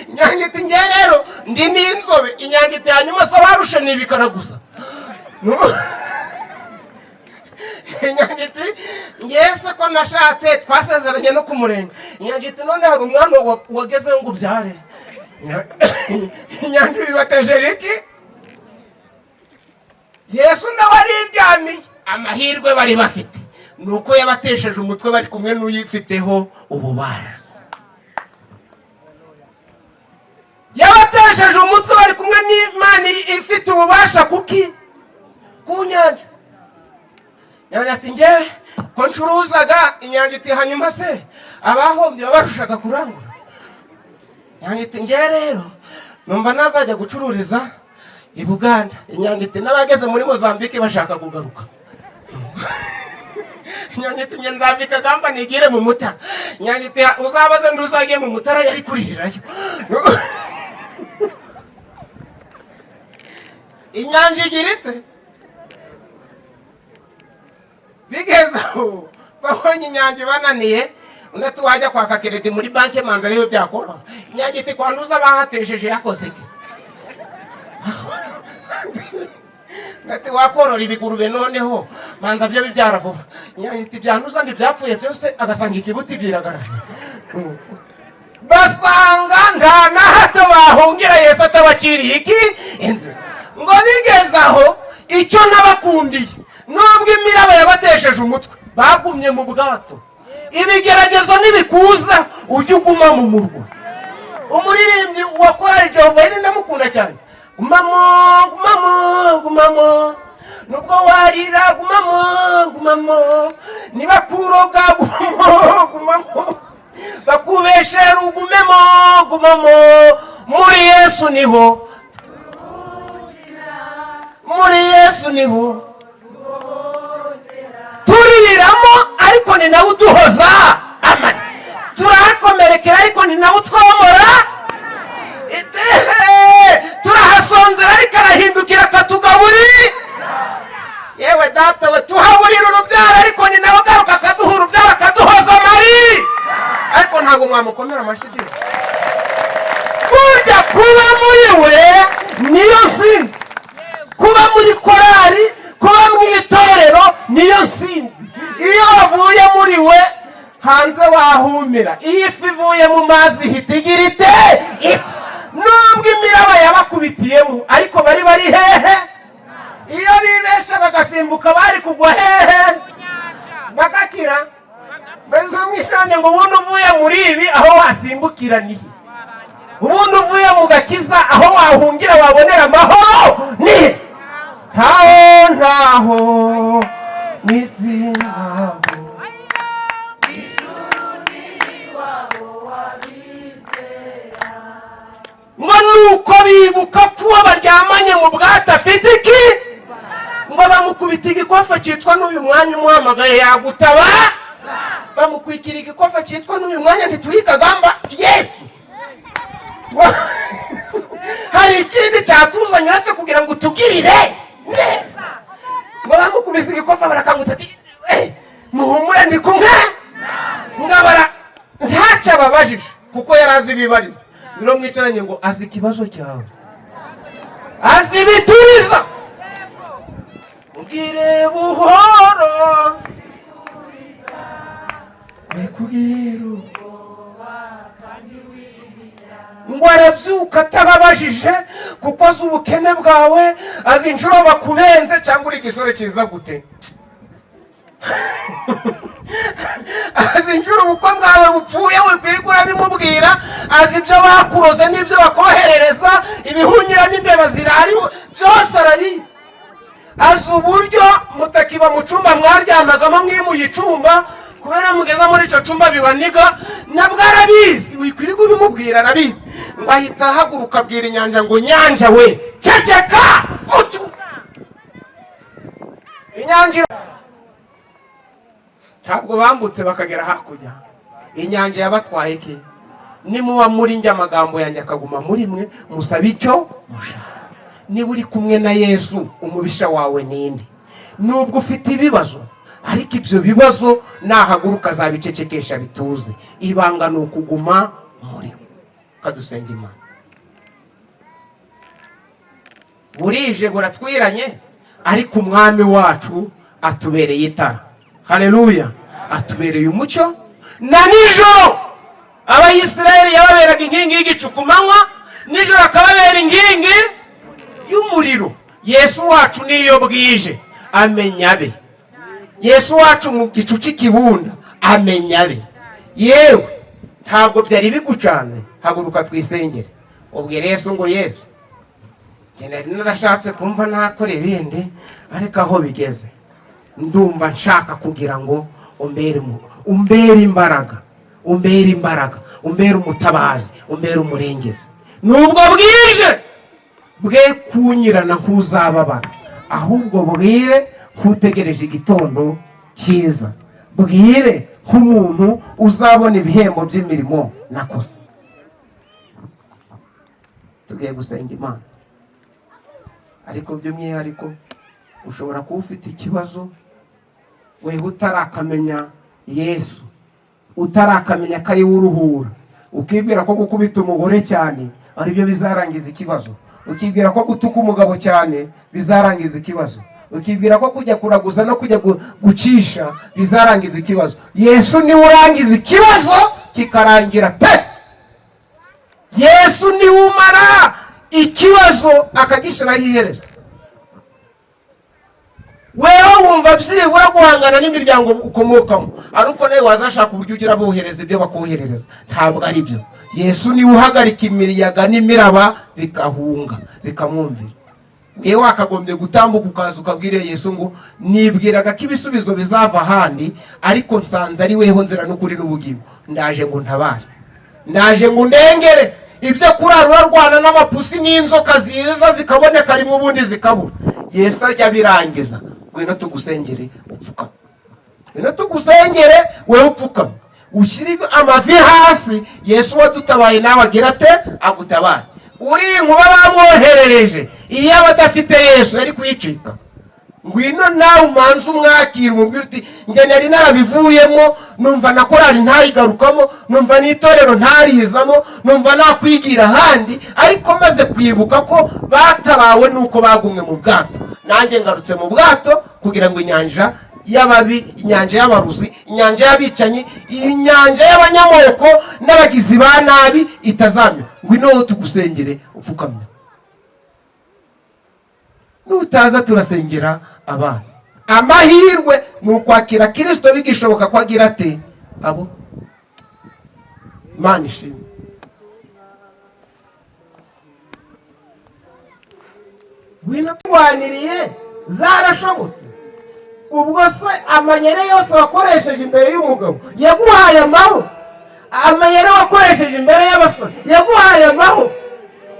Inyanja iti: "Njye rero ndi n'inzobe." Inyanja iti: "Hanyuma se abarushe ni ibikara gusa?" Inyanja iti: "Njye se ko nashatse, twasezeranye no ku murenge?" Inyanja iti: "None hari umwana wagezeho ngo ubyare?" Inyanja bibatejeje iki? Yesu nawe ariryamiye. Amahirwe bari bafite ni uko yabatesheje umutwe bari kumwe n'uyifiteho ububasha. Yabatesheje umutwe bari kumwe n'Imana ifite ububasha. Kuki ku nyanja? Inyanja ati: "Njye ko ncuruzaga." Inyanja iti: "Hanyuma se abahombye babarushaga kurangura?" Inyanja iti: "Njye rero numva nazajya gucururiza i Buganda." Inyanja iti: "N'abageze muri Mozambique bashaka kugaruka." Inyanja iti: "Njye nzambika gamba nigire mu Mutara." Inyanja iti: "Uzabaze nduzagiye mu Mutara yari kuririrayo." Inyanja igira ite? Bigeze aho babonye inyanja ibananiye. Undi ati: "Wajya kwaka crédit muri banki manza ariyo byakora." Inyanja iti: "Kwanduza bahatesheje yakoze iki?" Ati: "Wakorora ibigurube noneho manza byo bibyara vuba." Inyanja iti: "Byanduza ntibyapfuye byose." Agasanga ikibuti byiragaranye. Basanga nta na hato bahungira Yesu atabaciriye iki? Inzira. Ngo bigeze aho, icyo nabakundiye, nubwo imiraba yabatesheje umutwe, bagumye mu bwato. Ibigeragezo nibikuza, ujye uguma mu murwa. Umuririmbyi wa korali Jehova yari, ndamukunda cyane: "Gumamo, gumamo, gumamo, nubwo warira, gumamo, gumamo, niba kuroga, gumamo, gumamo, bakubeshera, ugumemo, gumamo, muri Yesu niho, muri Yesu niho tuririramo, ariko ni nawe uduhoza amani. Turahakomerekera, ariko ni nawe utwomora. Turahasonzera, ariko arahindukira akatugaburira. Yewe data we, tuhaburira urubyaro, ariko ni nawe agaruka akaduha urubyaro, akaduhoza amari." Ariko ntabwo mwamukomera amashyi. Burya kuba muri we niyo nsinzi. Kuba muri korari, kuba mu itorero niyo nsinzi. Iyo wavuye muri we, hanze wahumira. Iyo ifi ivuye mu mazi ihita igira ite? Ipfa. Nubwo imiraba yabakubitiyemo, ariko bari bari hehe? Iyo bibesha bagasimbuka, bari kugwa hehe? Bagakira mbese mwishange ngo ubundi uvuye muri ibi aho wasimbukira ni he? Ubundi uvuye mu gakiza aho wahungira wabonera amahoro ni he? Ntaho, ntaho n'isi ntaho. Ngo nuko bibuka ko uwo baryamanye mu bwato afite iki? Ngo bamukubita igikofa cyitwa "N'uyu mwanya umuhamagaye yagutaba." Bamukwikira igikofa cyitwa "N'uyu mwanya ntituri kagamba Yesu." Hari ikindi cyatuzanye uretse kugira ngo utugirire neza? Ngo bamukubise igikofa, barakangutse, ati: "Eh, muhumure, ndi kumwe." Ngabara ntacyo ababajije kuko yari azi ibibariza. Biro mwicaranye ngo azi ikibazo cyawe, azi ibituriza. Ubwire buhoro, wekubwira ngo arabyuka atababajije, kuko azi ubukene bwawe, azi inshuro bakubenze. Cyangwa uri igisore cyiza gute, azi inshuro ubukwe bwawe bupfuye, wikwirirwa urabimubwira. Azi ibyo bakuroze n'ibyo bakoherereza, ibihunyira n'imbeba zirariho, byose arabizi. Azi uburyo mutakiba mu cyumba mwaryamagamo, mwimuye icumba kubera mugeze muri icyo cyumba bibaniga, nabwo arabizi, wikwirirwa ubimubwira, arabizi. Ngo ahita ahaguruka, abwira inyanja ngo: "Nyanja we, ceceka utu." Inyanja ntabwo bambutse bakagera hakurya. Inyanja yabatwaye iki? Nimuba muri njye, amagambo yanjye akaguma muri mwe, musabe icyo mushaka. Niba uri kumwe na Yesu, umubisha wawe ninde? Nubwo ufite ibibazo, ariko ibyo bibazo nahaguruka azabicecekesha bituze. Ibanga ni ukuguma muri we. Kadusenga Imana. Burije, buratwiranye, ariko Umwami wacu atubereye itara. Haleluya! Atubereye umucyo na nijoro. Abayisiraheli yababeraga inkingi y'igicu ku manywa, nijoro akababera inkingi y'umuriro. Yesu wacu niyo bwije amenya abe. Yesu wacu mu gicu cy'ikibunda amenya abe. Yewe, ntabwo byari bigucanze, haguruka twisengere, ubwire Yesu ngo: "Yesu, njye nari narashatse kumva nakora ibindi, ariko aho bigeze ndumva nshaka kugira ngo umbere imbaraga, umbere imbaraga, umbere umutabazi, umbere umurengezi. Nubwo bwije, bwe kunyirana nk'uzababara, ahubwo bwire nk'utegereje igitondo cyiza, bwire nk'umuntu uzabona ibihembo by'imirimo nakoze." Tugiye gusenga Imana, ariko by'umwihariko ushobora kuba ufite ikibazo, wewe utarakamenya Yesu, utarakamenya ko ari we uruhura, ukibwira ko gukubita umugore cyane aribyo bizarangiza ikibazo, ukibwira ko gutuka umugabo cyane bizarangiza ikibazo, ukibwira ko kujya kuraguza no kujya gucisha bizarangiza ikibazo. Yesu niwe urangiza ikibazo kikarangira pe! Yesu niwe umara ikibazo akagishyiraho iherezo. Wewe wumva byibura guhangana n'imiryango ukomokamo, ariko nawe wazashaka uburyo ugira bohereza ibyo bakoherereza, ntabwo ari byo. Yesu niwe uhagarika imiyaga n'imiraba bigahunga, bikamwumvira. Wewe wakagombye gutambuka ukaza ukabwira Yesu ngo: "Nibwiraga ko ibisubizo bizava ahandi, ariko nsanze ari weho nzira n'ukuri n'ubugingo. Ndaje ngo ntabare, ndaje ngo ndengere. Ibyo kurara urarwana n'amapusi n'inzoka ziza zikaboneka rimwe ubundi zikabura, Yesu ajya abirangiza. Ngwino tugusengere upfukame, ngwino tugusengere wewe upfukame, ushyire amavi hasi. Yesu wadutabaye nawe agira ate? Agutabare." Uriya inkuba bamwoherereje, iyo aba adafite Yesu yari kuyicika. Ngwino nawe umanze umwakira, umubwire uti: "Njye nari narabivuyemo, numva na korali ntayigarukamo, numva n'itorero ntarizamo, numva nakwigira ahandi, ariko maze kwibuka ko batabawe nuko bagumwe mu bwato, nanjye ngarutse mu bwato kugira ngo inyanja y'ababi, inyanja y'abaruzi, inyanja y'abicanyi, inyanja y'abanyamoko n'abagizi ba nabi itazamya." Ngwino wowe tugusengere upfukamye. Nutaza turasengera abana. Amahirwe ni ukwakira Kirisito bigishoboka ko agira ate abo. Imana ishimwe. Ngwino turwaniriye, zarashobotse. Ubwo se amayeri yose wakoresheje imbere y'umugabo yaguhaye amahoro? Amayeri wakoresheje imbere y'abasore yaguhaye amahoro?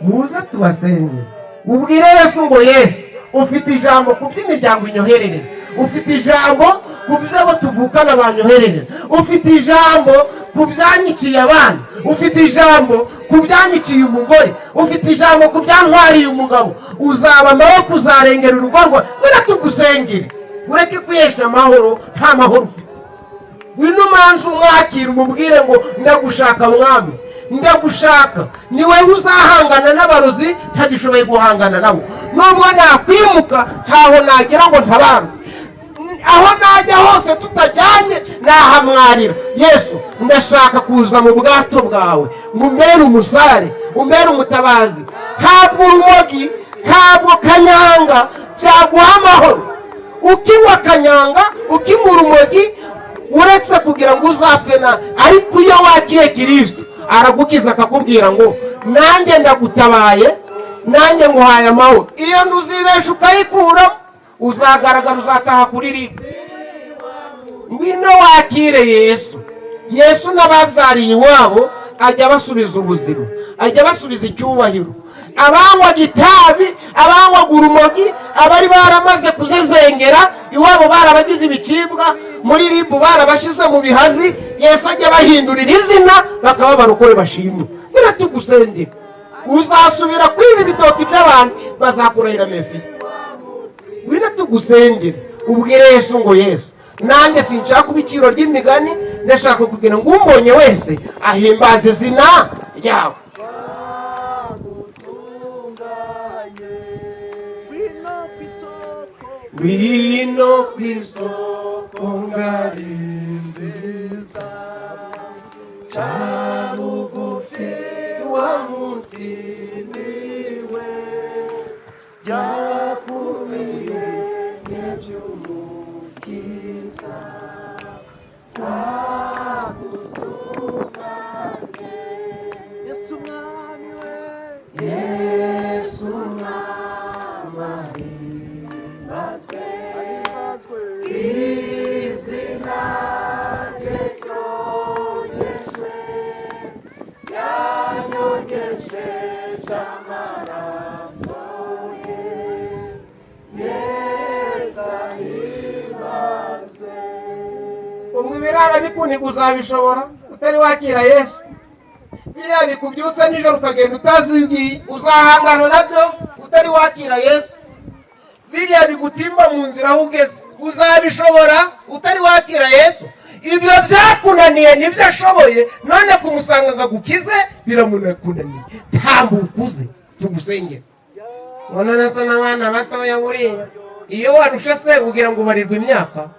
Muze tubasengere, ubwire Yesu ngo: "Yesu, ufite ijambo ku by'imiryango inyoherereza, ufite ijambo ku by'abo tuvukana banyoherereza, ufite ijambo ku byanyiciye abana, ufite ijambo ku byanyiciye umugore, ufite ijambo ku byantwariye umugabo, uzaba amaboko, uzarengera urugo rwawe. Ngwino tugusengere." Ureke kwihesha amahoro, nta mahoro ufite. Ngwino umanze umwakira, umubwire ngo ndagushaka mwami, ndagushaka. Ni wowe uzahangana n'abarozi, ntagishoboye guhangana nabo. Nubwo nakwimuka ntaho nagira ngo ntabarwe, aho najya hose tutajyanye nahamwarira. Yesu, ndashaka kuza mu bwato bwawe ngo umbere umusare, umbere umutabazi. Ntabwo urumogi, ntabwo kanyanga byaguha amahoro. Ukinywa kanyanga, ukinywa urumogi, uretse kugira ngo uzapfe na, ariko iyo wakiye Kirisito aragukiza, akakubwira ngo nanjye ndagutabaye, nanjye nguhaye amahoro. Iyo ntuzibesha ukayikuramo, uzagaragara, uzataha kuri ribu. Ngwino wakire Yesu. Yesu n'ababyariye iwabo ajya abasubiza ubuzima, ajya abasubiza icyubahiro. Abanywaga itabi, abanywaga urumogi, abari baramaze kuzezengera iwabo, barabagize ibicibwa muri ribu, barabashize mu bihazi, Yesu ajya abahindurira izina bakaba abarokore bashimwe. Ngwino tugusengere, uzasubira kwiba ibitoki by'abantu, bazakurahira Mesiya. Ngwino tugusengere, ubwire Yesu ngo Yesu, nanjye sinshaka ibiciro ry'imigani, ndashaka kugira ngo umbonye wese ahimbaze izina ryawe. Ngwino ku isoko ngari nziza, ca bugufi wa mutiniwe, byakubire iby'Umukiza wagutunganye. Yesu mwami we, Yesu mwami ahimbazwe, ahimbazwe, izina rye ryogejwe, yanyogesheje amaraso ye. Yesu ahimbazwe. Ubwo ibirara bikuniga uzabishobora utari wakira Yesu? Biriya bikubyutsa nijoro ukagenda utazi iyo ugiye, uzahangana nabyo utari wakira Yesu? Biriya bigutimba mu nzira aho ugeze, uzabishobora utari wakira Yesu? Ibyo byakunaniye nibyo ashoboye, none kumusanga ngo agukize biramunakunaniye. Tambuka uze tugusengere. Ubona nasa n'abana batoya buriya, iyo warushe se ugira ngo ubarirwe imyaka.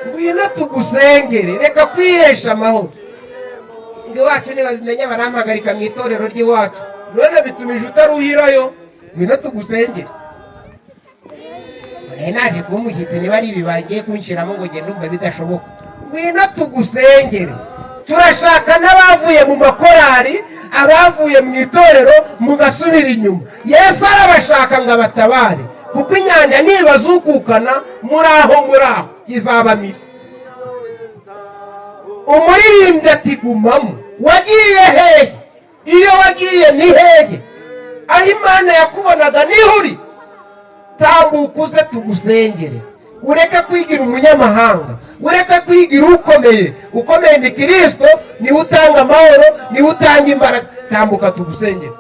Ngwino tugusengere, reka kwihesha amahoro. Ngo iwacu nibabimenya barampagarika mu itorero ry'iwacu, none bitumije utaruhirayo. Ngwino tugusengere. Nari naje kuba umushyitsi, niba ari ibi bagiye kunshyiramo ngo ngende numva bidashoboka. Ngwino tugusengere. Turashaka n'abavuye mu makorari, abavuye mu itorero mugasubira inyuma. Yesu arabashaka ngo abatabare, kuko inyanja nibazukukana muri aho muri aho izabamira. Umuririmbyi ati gumamo, wagiye hehe? Iyo wagiye ni hehe? Aho Imana yakubonaga niho uri. Tambuka uze tugusengere, ureke kwigira umunyamahanga, ureke kwigira ukomeye. Ukomeye ni Kirisito, niwe utanga amahoro, niwe utanga imbaraga. Tambuka tugusengere.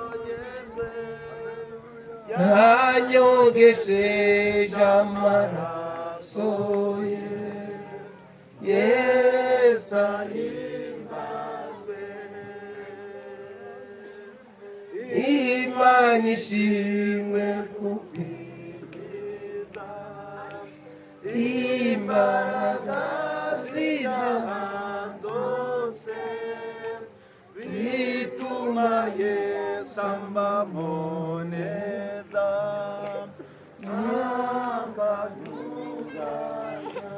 Ntanyogesheje amaraso ye, Yesu ahimbazwe. Imana ishimwe kuko imbaraga z'ibyaha zose zituma Yesu ambamo neza, akanyunganya.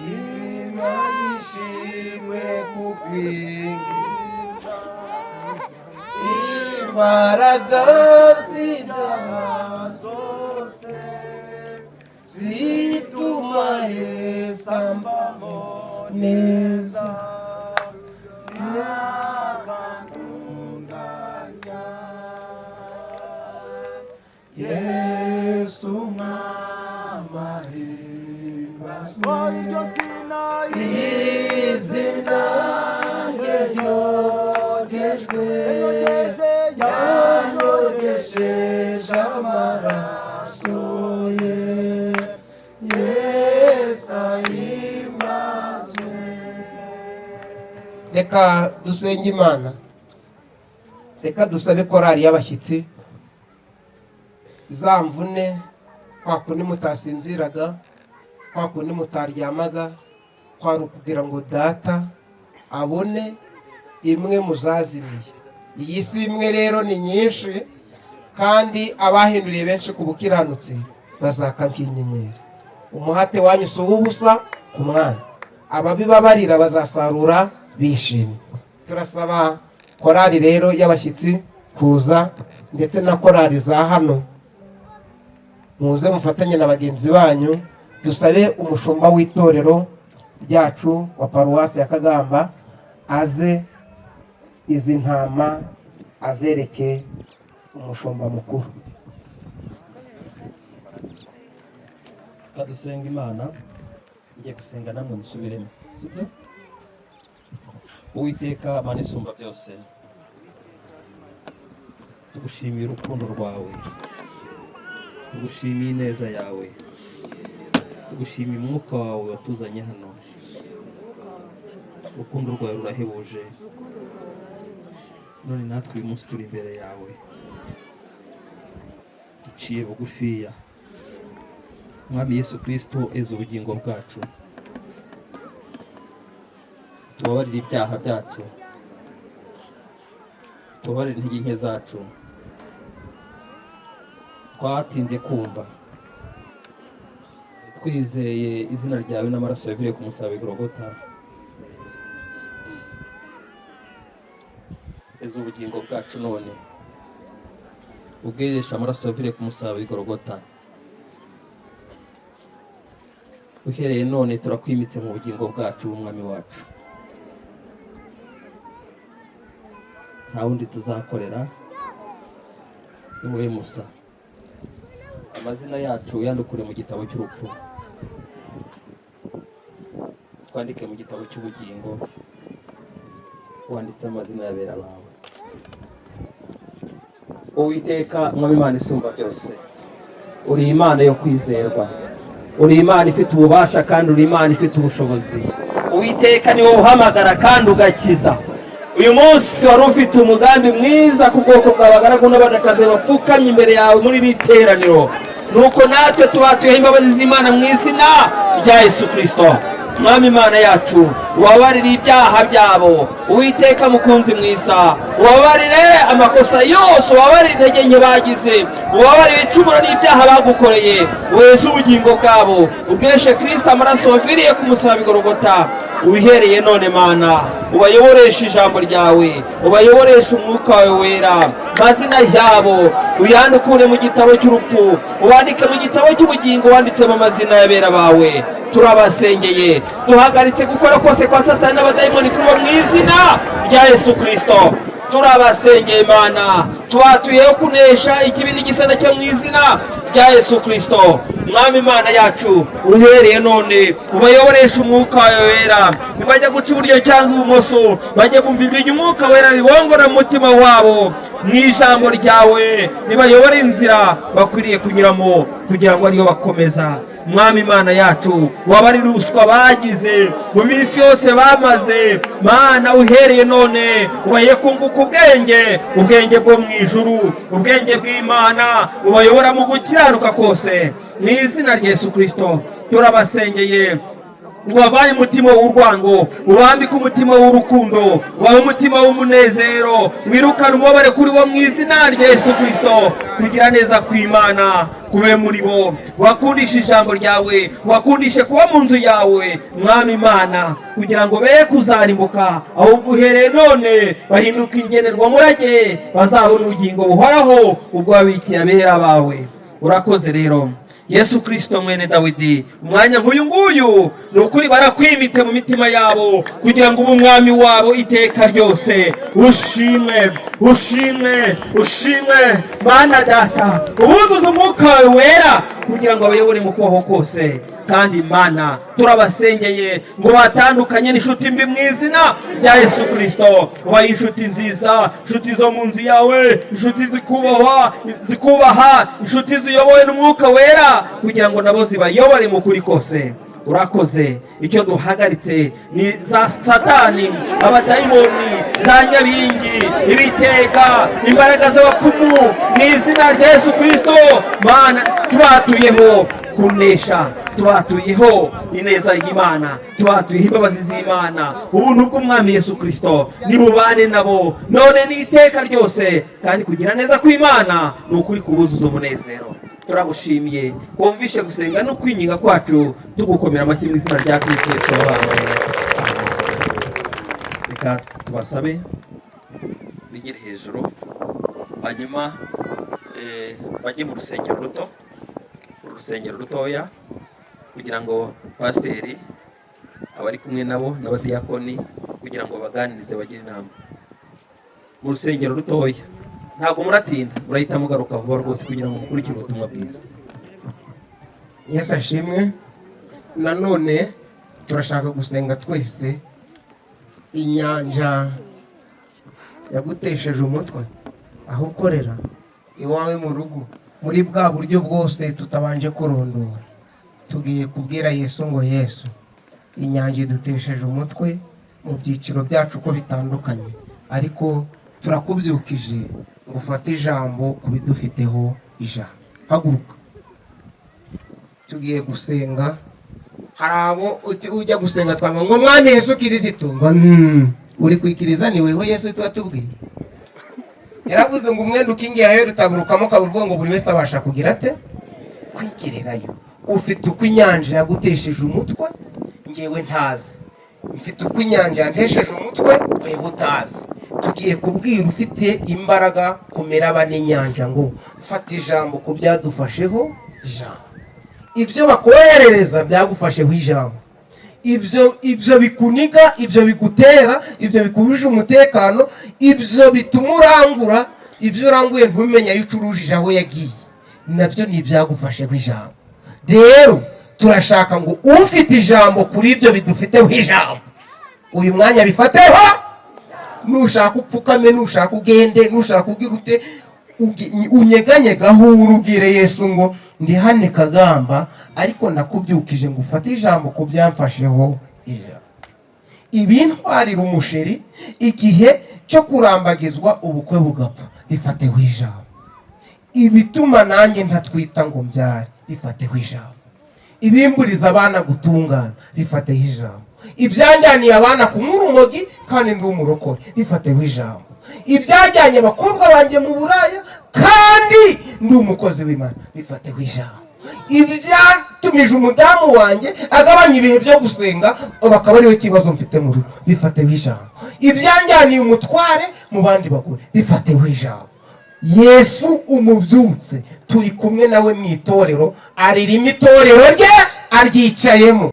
Imana ishimwe kubwingiza imbaraga z'ibyaha zose zituma Yesu ambamo neza, akantunganya. Yesu mwami ahimbazwe, Oh, iryo zina, izina rye ryogejwe, yanyogeje, yanyogesheje amaraso. Reka dusenge Imana, reka dusabe korali y'abashyitsi za mvune, kwa kundi mutasinziraga, kwa kundi mutaryamaga, kwari ukugira ngo Data abone imwe muzazimiye. Iyi si imwe rero ni nyinshi, kandi abahinduriye benshi ku bukiranutsi bazaka nk'inyenyeri. Umuhate wanyu si uw'ubusa ku mwana, ababibabarira bazasarura bishimye. Turasaba korali rero y'abashyitsi kuza, ndetse na korali za hano, muze mufatanye na bagenzi banyu. Dusabe umushumba w'itorero ryacu wa paruwasi ya Kagamba aze izi ntama azereke umushumba mukuru. Kadusenga Imana. Ngiye gusenga, namwe musubiremo, sibyo? Uwiteka Mana isumba byose, tugushimiye urukundo rwawe, tugushimiye ineza yawe, tugushimiye umwuka wawe watuzanye hano. Urukundo rwawe rurahebuje. None natwe uyu munsi turi imbere yawe, duciye bugufiya. Mwami Yesu Kirisito, eza ubugingo bwacu, tubabarire ibyaha byacu, tubabarire intege nke zacu. Twatinze kumva, twizeye izina ryawe n'amaraso yaviriye ku musaraba i Gologota. Eza ubugingo bwacu none, ubwirisha amaraso yaviriye ku musaraba i Gologota. Uhereye none turakwimitse mu bugingo bwacu, bw'umwami wacu. Nta wundi tuzakorera, ni wowe musa. Amazina yacu yandukure mu gitabo cy'urupfu, twandike mu gitabo cy'ubugingo wanditse amazina y'abera bawe. Uwiteka Mwami Imana isumba byose, uri Imana yo kwizerwa, uri Imana ifite ububasha kandi uri Imana ifite ubushobozi. Uwiteka ni wowe uhamagara kandi ugakiza. Uyu munsi wari ufite umugambi mwiza ku bwoko bw'abagaragu n'abajakazi bapfukamye imbere yawe muri iri teraniro. Nuko natwe tubatuyeho imbabazi z'Imana mu izina rya Yesu Kirisito. Mwami Imana yacu, ubabarire ibyaha byabo. Uwiteka mukunzi mwiza, ubabarire amakosa yose, ubabarire intege nke bagize, ubabarire ibicumuro n'ibyaha bagukoreye, weze ubugingo bwabo, ubweshe Kirisito amaraso waviriye ku musaraba i Gologota. Uhereye none Mana, ubayoboreshe ijambo ryawe, ubayoboreshe umwuka wawe wera. Mazina yabo uyandukure mu gitabo cy'urupfu, ubandike mu gitabo cy'ubugingo wanditsemo amazina y'abera bawe. Turabasengeye, duhagaritse gukora kose kwa Satani n'abadayimoni kuba mu izina rya Yesu Kirisito. Turabasengeye Mana, tubatuyeho kunesha ikibi n'igisa nacyo mu izina rya Yesu Kirisito. Mwami Imana yacu, uhereye none ubayoboreshe umwuka wawe wera. Nibajya guca iburyo cyangwa ibumoso, bajye bumva ijwi ry'umwuka wera ribongora mu mutima wabo mu ijambo ryawe, nibayobore inzira bakwiriye kunyuramo kugira ngo ariyo bakomeza. Mwami Imana yacu, wabarire ubuswa bagize mu minsi yose bamaze. Mana, uhereye none ubaye kunguka ubwenge, ubwenge bwo mu ijuru, ubwenge bw'Imana, ubayobora mu gukiranuka kose mu izina rya Yesu Kirisito. Turabasengeye ngo bavane umutima w'urwango, ubambike umutima w'urukundo, ubahe umutima w'umunezero, wirukane umubabare kuri bo mu izina rya Yesu Kirisito. Kugira neza kw'Imana kube muri bo, wakundishe ijambo ryawe, wakundishe kuba mu nzu yawe, Mwami Imana, kugira ngo be kuzarimbuka, ahubwo uhereye none bahinduke ingenerwamurage, bazabona ubugingo buhoraho ubwo wabikiye abera bawe. Urakoze rero Yesu Kirisito mwene Dawidi, umwanya nk'uyu nguyu ni ukuri barakwimitse mu mitima yabo kugira ngo ube umwami wabo iteka ryose. Ushimwe, ushimwe, ushimwe Mana Data, ubuzuze umwuka wawe wera kugira ngo abayobore mu kubaho kose. Kandi Mana, turabasengeye ngo batandukanye n'inshuti mbi mu izina rya Yesu Kirisito. Ubaye inshuti nziza, inshuti zo mu nzu yawe, inshuti zikubaha, inshuti ziyobowe n'umwuka wera, kugira ngo nabo zibayobore mu kuri kose. Urakoze. Icyo duhagaritse ni za Satani, abadayimoni, za nyabingi, ibiteka, imbaraga z'abapfumu, mu izina rya Yesu Kirisito. Mana, tubatuyeho kunesha, tubatuyeho ineza y'Imana, tubatuyeho imbabazi z'Imana. Ubuntu bw'Umwami Yesu Kirisito nibubane nabo none n'iteka ryose, kandi kugira neza kw'Imana ni ukuri kubuzuza umunezero. Turagushimiye wumvishe gusenga no kwinginga kwacu, tugukomera amashyi mu izina rya Kristo Yesu wabambwe. Reka tubasabe bigire hejuru, hanyuma bajye mu rusengero ruto, urusengero rutoya, kugira ngo pasiteri abari kumwe nabo n'abadiyakoni, kugira ngo baganirize, bagire inama mu rusengero rutoya. Ntabwo muratinda, murahita mugaruka vuba rwose kugira ngo mukurikire ubutumwa bwiza. Yesu ashimwe. Nanone turashaka gusenga twese. Inyanja yagutesheje umutwe, aho ukorera, iwawe mu rugo, muri bwa buryo bwose tutabanje kurondora, tugiye kubwira Yesu ngo: "Yesu, inyanja idutesheje umutwe mu byiciro byacu uko bitandukanye, ariko turakubyukije ngo ufate ijambo ku bidufiteho ijambo." Haguruka, tugiye gusenga. Hari abo ujya gusenga twavuga ngo: "Mwami Yesu Kirisitu," ngo uri kwikiriza. Ni wewe Yesu tuba tubwiye. Yaravuze ngo umwenda ukingiye ayo rutaburukamo, ukaba uvuga ngo buri wese abasha kugira ate? Kwigererayo. Ufite uko inyanja yagutesheje umutwe, ngewe ntazi. Mfite uko inyanja yantesheje umutwe, wewe utazi. Tugiye kubwira ufite imbaraga ku miraba n'inyanja ngo: "Fata ijambo ku byadufasheho ijambo." Ibyo bakoherereza byagufasheho ijambo, ibyo bikuniga, ibyo bigutera, ibyo bikubuje umutekano, ibyo bituma urangura, ibyo uranguye ntumenye ayo ucurujije aho yagiye, nabyo ni ibyagufasheho ijambo. Rero turashaka ngo ufite ijambo kuri ibyo bidufiteho ijambo uyu mwanya bifateho. Nushaka upfukame, nushaka ugende, nushaka ugira ute, unyeganyega aho uri, ubwire Yesu ngo: "Ndi hano Kagamba, ariko nakubyukije ngo ufate ijambo ku byamfasheho ijambo, ibintwarira umusheri igihe cyo kurambagizwa, ubukwe bugapfa, bifateho ijambo. Ibituma nanjye ntatwita ngo mbyare, bifateho ijambo. Ibimburiza abana gutungana, bifateho ijambo. Ibyanjyaniye abana kunywa urumogi kandi ndi umurokore, bifateho ijambo. Ibyajyanye abakobwa banjye mu buraya kandi ndi umukozi w'Imana, bifateho ijambo. Ibyatumije umudamu wanjye agabanya ibihe byo gusenga, bakaba ariwe kibazo mfite mu rugo, bifateho ijambo. Ibyanjyaniye umutware mu bandi bagore, bifateho ijambo." Yesu umubyutse, turi kumwe nawe mu itorero, aririmo itorero rye, aryicayemo.